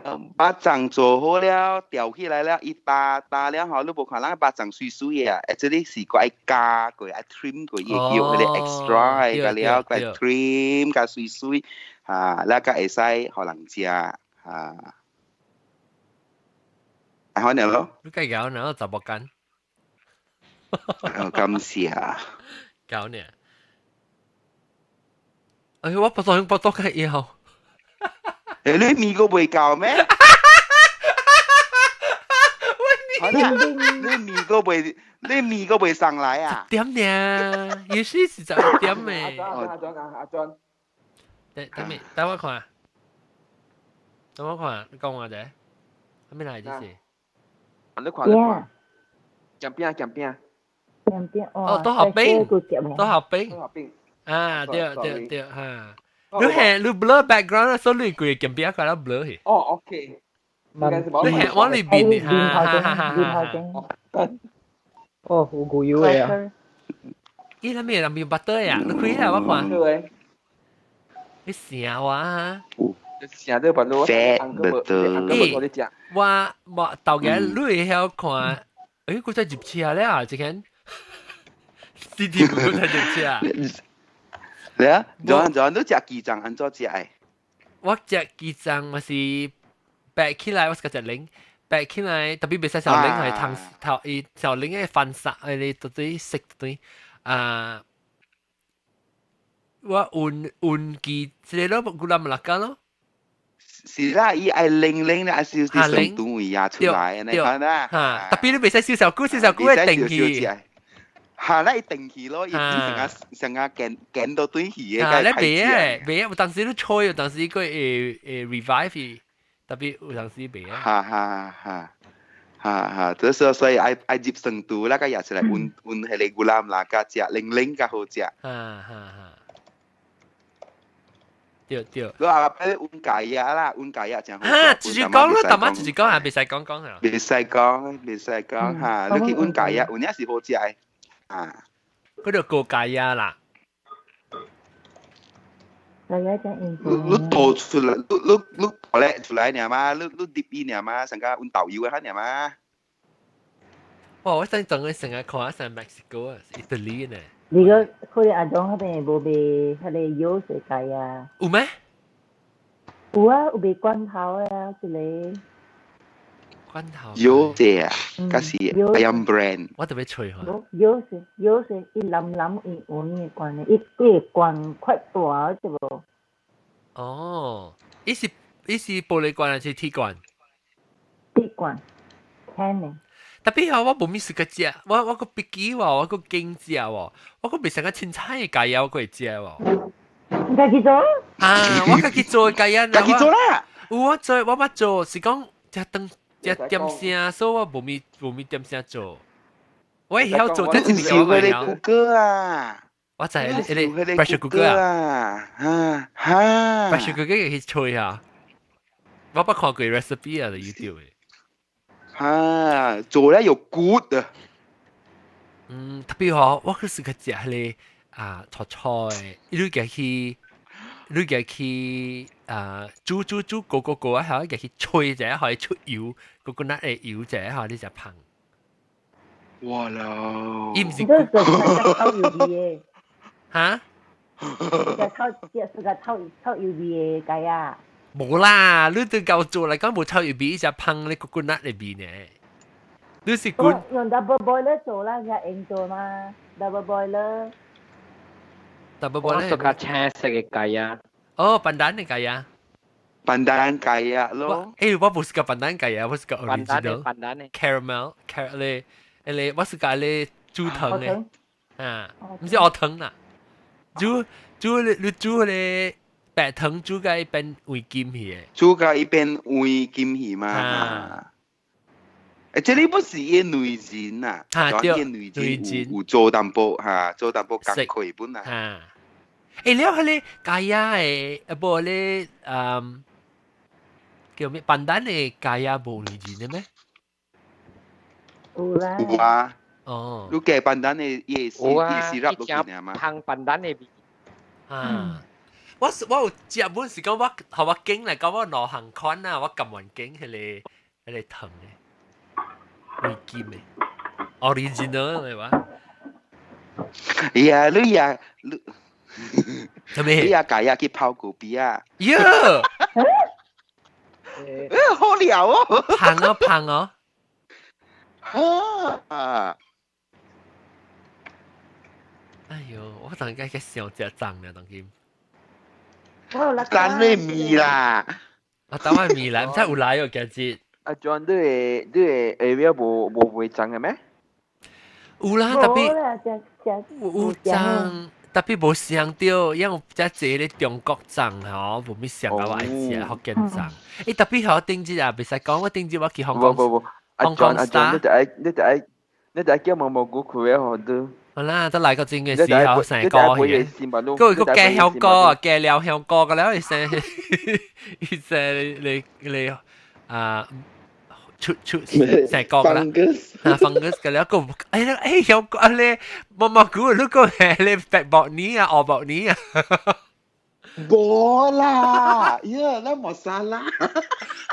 肉粽做好了，吊起來了，伊打打了後，你無看人肉粽水水的啊？這裡是閣愛加過，愛 trim 過，伊叫彼個 extra 的，加了閣愛 trim 加水水，啊，了才會使予人食，啊。啊，好咯。你計搞然後十八間。哦，感謝。搞呢？哎，我不做，不做個以後。欸，你面閣袂夠咩？你面閣袂，你面閣袂送來啊？點爾，有時是11點的。阿莊阿莊阿莊，等等等我看。等我看，你講我者，係咩嚟？這是？你看你看，鹹餅鹹餅。鹹餅哦，都好冰，都好冰。都好冰。啊，對對對，嚇。你係你 blur background，所以你規個鹹餅看到 blur 去。哦，OK。你係往裏邊，哈哈哈哈。哦，有牛油的啊。咦，那咩人面 butter 呀？你開下我看。你成我啊！成都白滷。 Fat butter。我豆嘅你會曉看，誒，佢在入車咧啊！這間，弟弟佢在入車。嚟啊！做做你食雞腸按怎食的？我食雞腸嘛是白起來，我是個食零。白起來，特別袂使小零係湯頭，伊小零嘅翻殺，你到底食對啊？我換換記，這個咯，古蘭馬拉加咯。是啦，伊愛冷冷啦，少少上段位啊出來，你看啦。嚇！特別你袂使燒小菇，燒小菇會定去。嚇！你定去咯，伊成個成個捲捲到對去嘅。嚇！你袂啊，袂啊！有當時你吹，有當時佢會會 revive，特別有當時袂啊。哈哈哈！哈哈，就是所以愛愛入成都那個也是來溫溫彼个 gula melaka 食，冷冷較好食。哈哈哈！對對。你話俾溫芥仔啦，溫芥仔真好食。哈，直接講咯，大媽直接講啊，袂使講講啊。袂使講，袂使講嚇，你去溫芥仔，有影是好食的。啊。嗰條高芥仔啦。芥仔真應你倒出來，你你你倒咧出來爾嘛？你你入伊爾嘛？成個溫豆油的爾嘛？哇！我想當佢成日看成墨西哥啊，意大利呢。你個可能阿東嗰邊無賣彼個油水雞啊？有咩？有啊，有賣罐頭啊，一個。罐頭。有隻啊，嗰是 ayam brand。我特別吹嚇。有水有水，伊藍藍圓圓的罐的，伊伊罐塊大對無？哦，伊是伊是玻璃罐還是鐵罐？鐵罐，聽的。特別係我無咪食個食，我我個筆記喎，我個經食喎，我個袂成個凊彩的雞仔，我個會食喎。你家己做？啊，我家己做的雞仔。家己做啦。有我做，我捌做，是講食頓食點聲，所以我無咪無咪點聲做。我會曉做，這是我會曉。谷歌啊！我知你你 pressure cooker 啊！哈哈，pressure cooker 去吹啊！我捌看過 recipe 啊，YouTube 的。哈，做咧又 good 啊！嗯，特別嗬，我去是個食彼个啊，炒菜，你家去，你家去啊，煮煮煮，個個個啊，嚇，家去吹者可以出油，個個那會油者嚇，你就芳。哇啦！伊毋是你這是臭油味的。哈？食臭食是個臭臭油味的雞啊！無啦，你對夠做嚟講無臭油味，只芳你個個那的味呢？你是滾用 double boiler 做啦，也用做嘛，double boiler。 double boiler 我屬較青色的雞啊。哦，pandan 的雞啊。 pandan 雞啊咯。誒，我不是個 pandan 雞啊，我是個 original。 pandan 的。 caramel car 咧，咧，我是個咧煮糖的。啊，毋是烏糖啦，煮煮你煮咧白糖煮甲伊變黃金去的。煮甲伊變黃金去嘛。誒，這裡不是伊內仁啊，對，內仁有做淡薄嚇，做淡薄工課本啊。嚇，誒，了彼个芥仔的，啊無咧，嗯，叫咩？pandan 的芥仔無內仁的咩？有啦。有啊。哦。你加 pandan 的，伊是伊是入落去爾嘛？芳 pandan 的味。啊。我我有食本是講我，予我經來講我兩項款啊，我甘願經彼个彼个糖的。黃金的，original 的哇。呀，你也你，做咩？你也芥仔去泡咖啡啊？喲！好料哦！芳哦芳哦。啊！哎喲，我當然該想食髒了，當今。等你味啦！啊，等我味來，毋知有來哦，今日。阿 John，你的你的 area 無無袂髒的咩？有啦，特別有髒，特別無想到，因為遮濟咧中國粽吼，無咩想到我愛食福建粽。欸，特別好頂日啊，袂使講我頂日我去香港，無無無，阿 John 阿 John，你就愛叫毛毛菇開嘅好多。好啦，都來個真嘅時候成個嘅，佢個加香膏啊，加料香膏個了，伊生伊生你你啊出出成個啦，啊 fungus 個了個，哎哎香膏啊咧，毛毛菇你個係你白薄泥啊，鵝薄泥啊，無啦，呀，咱無沙啦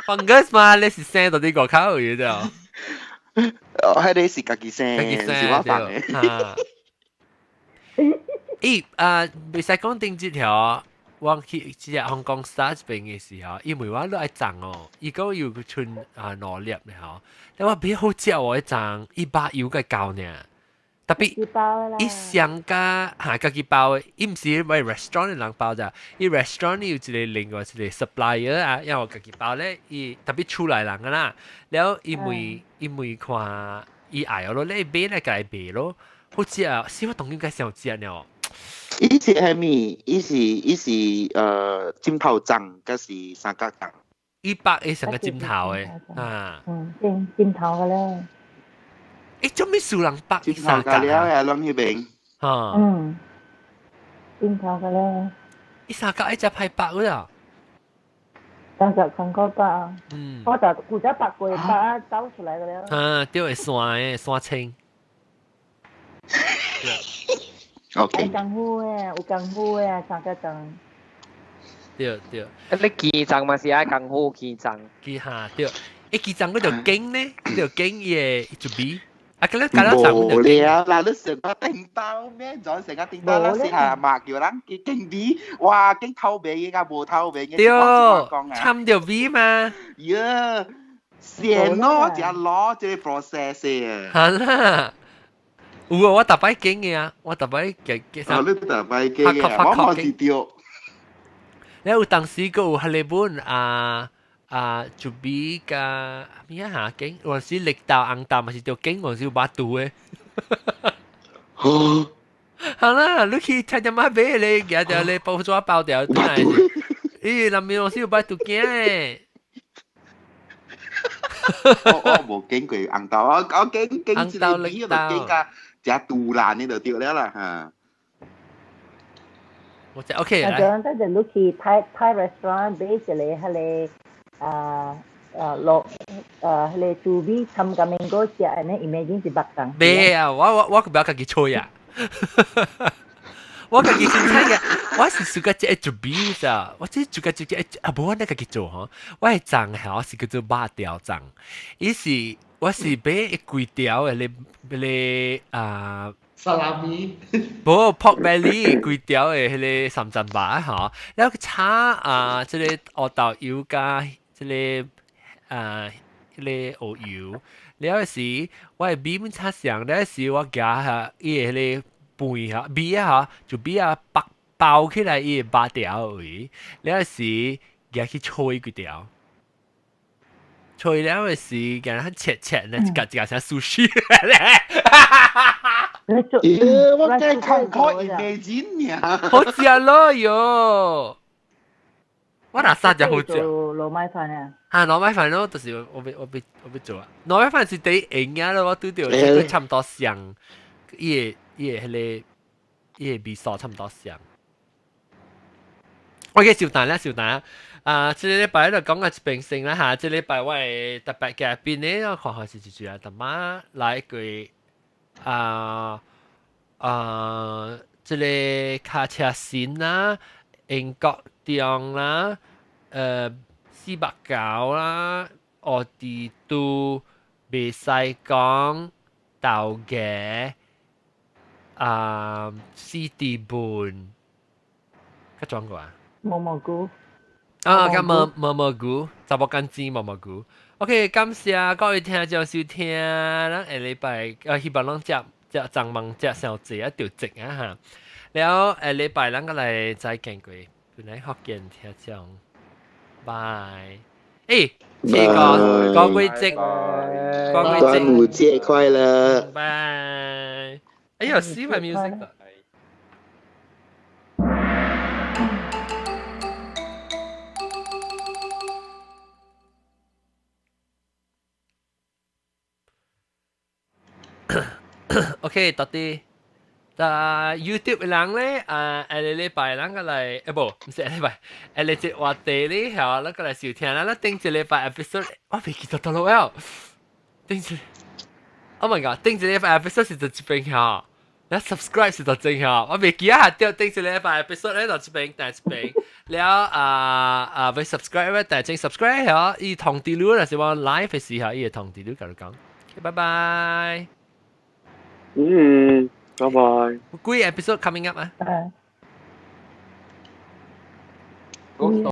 ，fungus 嘛，你是生到啲個口嘅啫。哦，彼个是家己生，家己生是我放的。咦啊，袂使講頂這條，我去這隻香港 Star 這邊嘅時候，伊問我你愛粽哦，伊講有賰啊兩粒咧吼，但我買好食哦，彼粽伊包油個夠呢，特別伊上加嚇家己包的，伊毋是買 restaurant 的人包咋，伊 restaurant 有一個另外一個 supplier 啊，因為家己包咧，伊特別厝內人个啦，了伊問伊問看伊愛咯，你買來共伊賣咯，好食啊，是我當今該想食了。伊是蝦米？伊是針頭粽，抑是三角粽？伊包會成個針頭的啊。嗯，針針頭个咧。欸，做咩數人包針頭個了啊，攏彼邊。哈。嗯，針頭個咧。伊三角一隻派包了。當時看過包。嗯。我就負責白過包走出來個了。啊，對，會山的山青。 OK。有功夫的，有功夫的三角粽。對對。你雞粽嘛是愛功夫雞粽。雞哈對，欸雞粽嗰條筋呢？條筋伊會就味。啊，咁你加了粽無了啦，你成個叮當咩？仲成個叮當啦，是下嘛叫人去敬味，哇，敬頭味嘅，甲無頭味嘅，對，摻著味嘛。呀，先咯，食攞這個 process 嘅。好啦。有啊，我逐擺經嘅啊，我逐擺嘅嘅。哦，你逐擺經嘅，我嘛是對。你有當時閣有彼個本啊啊，就比較咩啊嚇經，有時綠豆紅豆嘛是著經，有時有肉肚的。好啦，你去菜店買買咧，舉著咧包紙包掉，轉來。咦，內面有時有肉肚羹的。我無見過紅豆，我見見一個味就見甲食肚腩的就對了啦嚇。我知 OK 啊，就等陣你去 Thai Thai restaurant 買一個彼个啊啊落啊彼個豬尾摻甲芒果食，按呢 imagine 是肉粽。買啊！我不要家己吹啊！我家己凊彩嘅，我是自家食豬尾咋，我這自家食啊，無我那家己做吼，我的粽吼是叫做肉條粽，伊是我是買一規條的咧咧啊。沙拉米，無 pork belly 規條的彼個三層肉吼，了去炒啊，這個烏豆油加這個啊，彼個烏油，了時我的米粉炒上，了時我夾下伊的彼個飯哈，米啊吼，就米啊包包起來伊的肉條位，了時夾去吹幾條。吹了的時，夾咱切切呢，一個一個像壽司咧。咦，我驚看看 imagine 呢。好食咯喲！我哪啥食好食？糯米飯啊！嚇，糯米飯咯，就是我欲做啊。糯米飯是第一用咯，我拄著佢差毋多像，伊個彼个伊個味素差毋多像。OK，小等啦，小等啊！啊，這個禮拜就講個一邊先啦嚇，這個禮拜我會特別嘉賓呢，我看看是一句啊，大媽來過啊啊，這個卡車線啦，英國中啦，489啦，烏地都袂使講豆芽啊，四地本，較轉過啊？毛毛菇。啊，佮毛毛毛菇，查某干煎毛毛菇。OK，感謝各位聽眾收聽，咱下禮拜希望攏食食粽網食傷濟啊，著食啊哈。了下禮拜咱閣來再見過，本來福建聽眾，拜。欸，這個高貴節，高貴節，端午節快樂，拜。哎呦，see my music。OK，到底。但 YouTube 人咧，啊，下個禮拜咱個來，欸無，毋是下禮拜，下個節話題咧，嚇，咱個來收聽啦。咱頂一禮拜 episode，我未記得到了，頂一，Oh my god，頂一禮拜 episode 是在這邊嚇，你 subscribe 是在這嚇，我未記啊，對，頂一禮拜 episode 咧就這邊，但這邊，了啊啊，未 subscribe 咧，但正 subscribe 嚇，伊通知你，若是我 live 嘅時候，伊會通知你，共你講。拜拜。嗯。拜拜。幾 episode coming up 啊？嗯。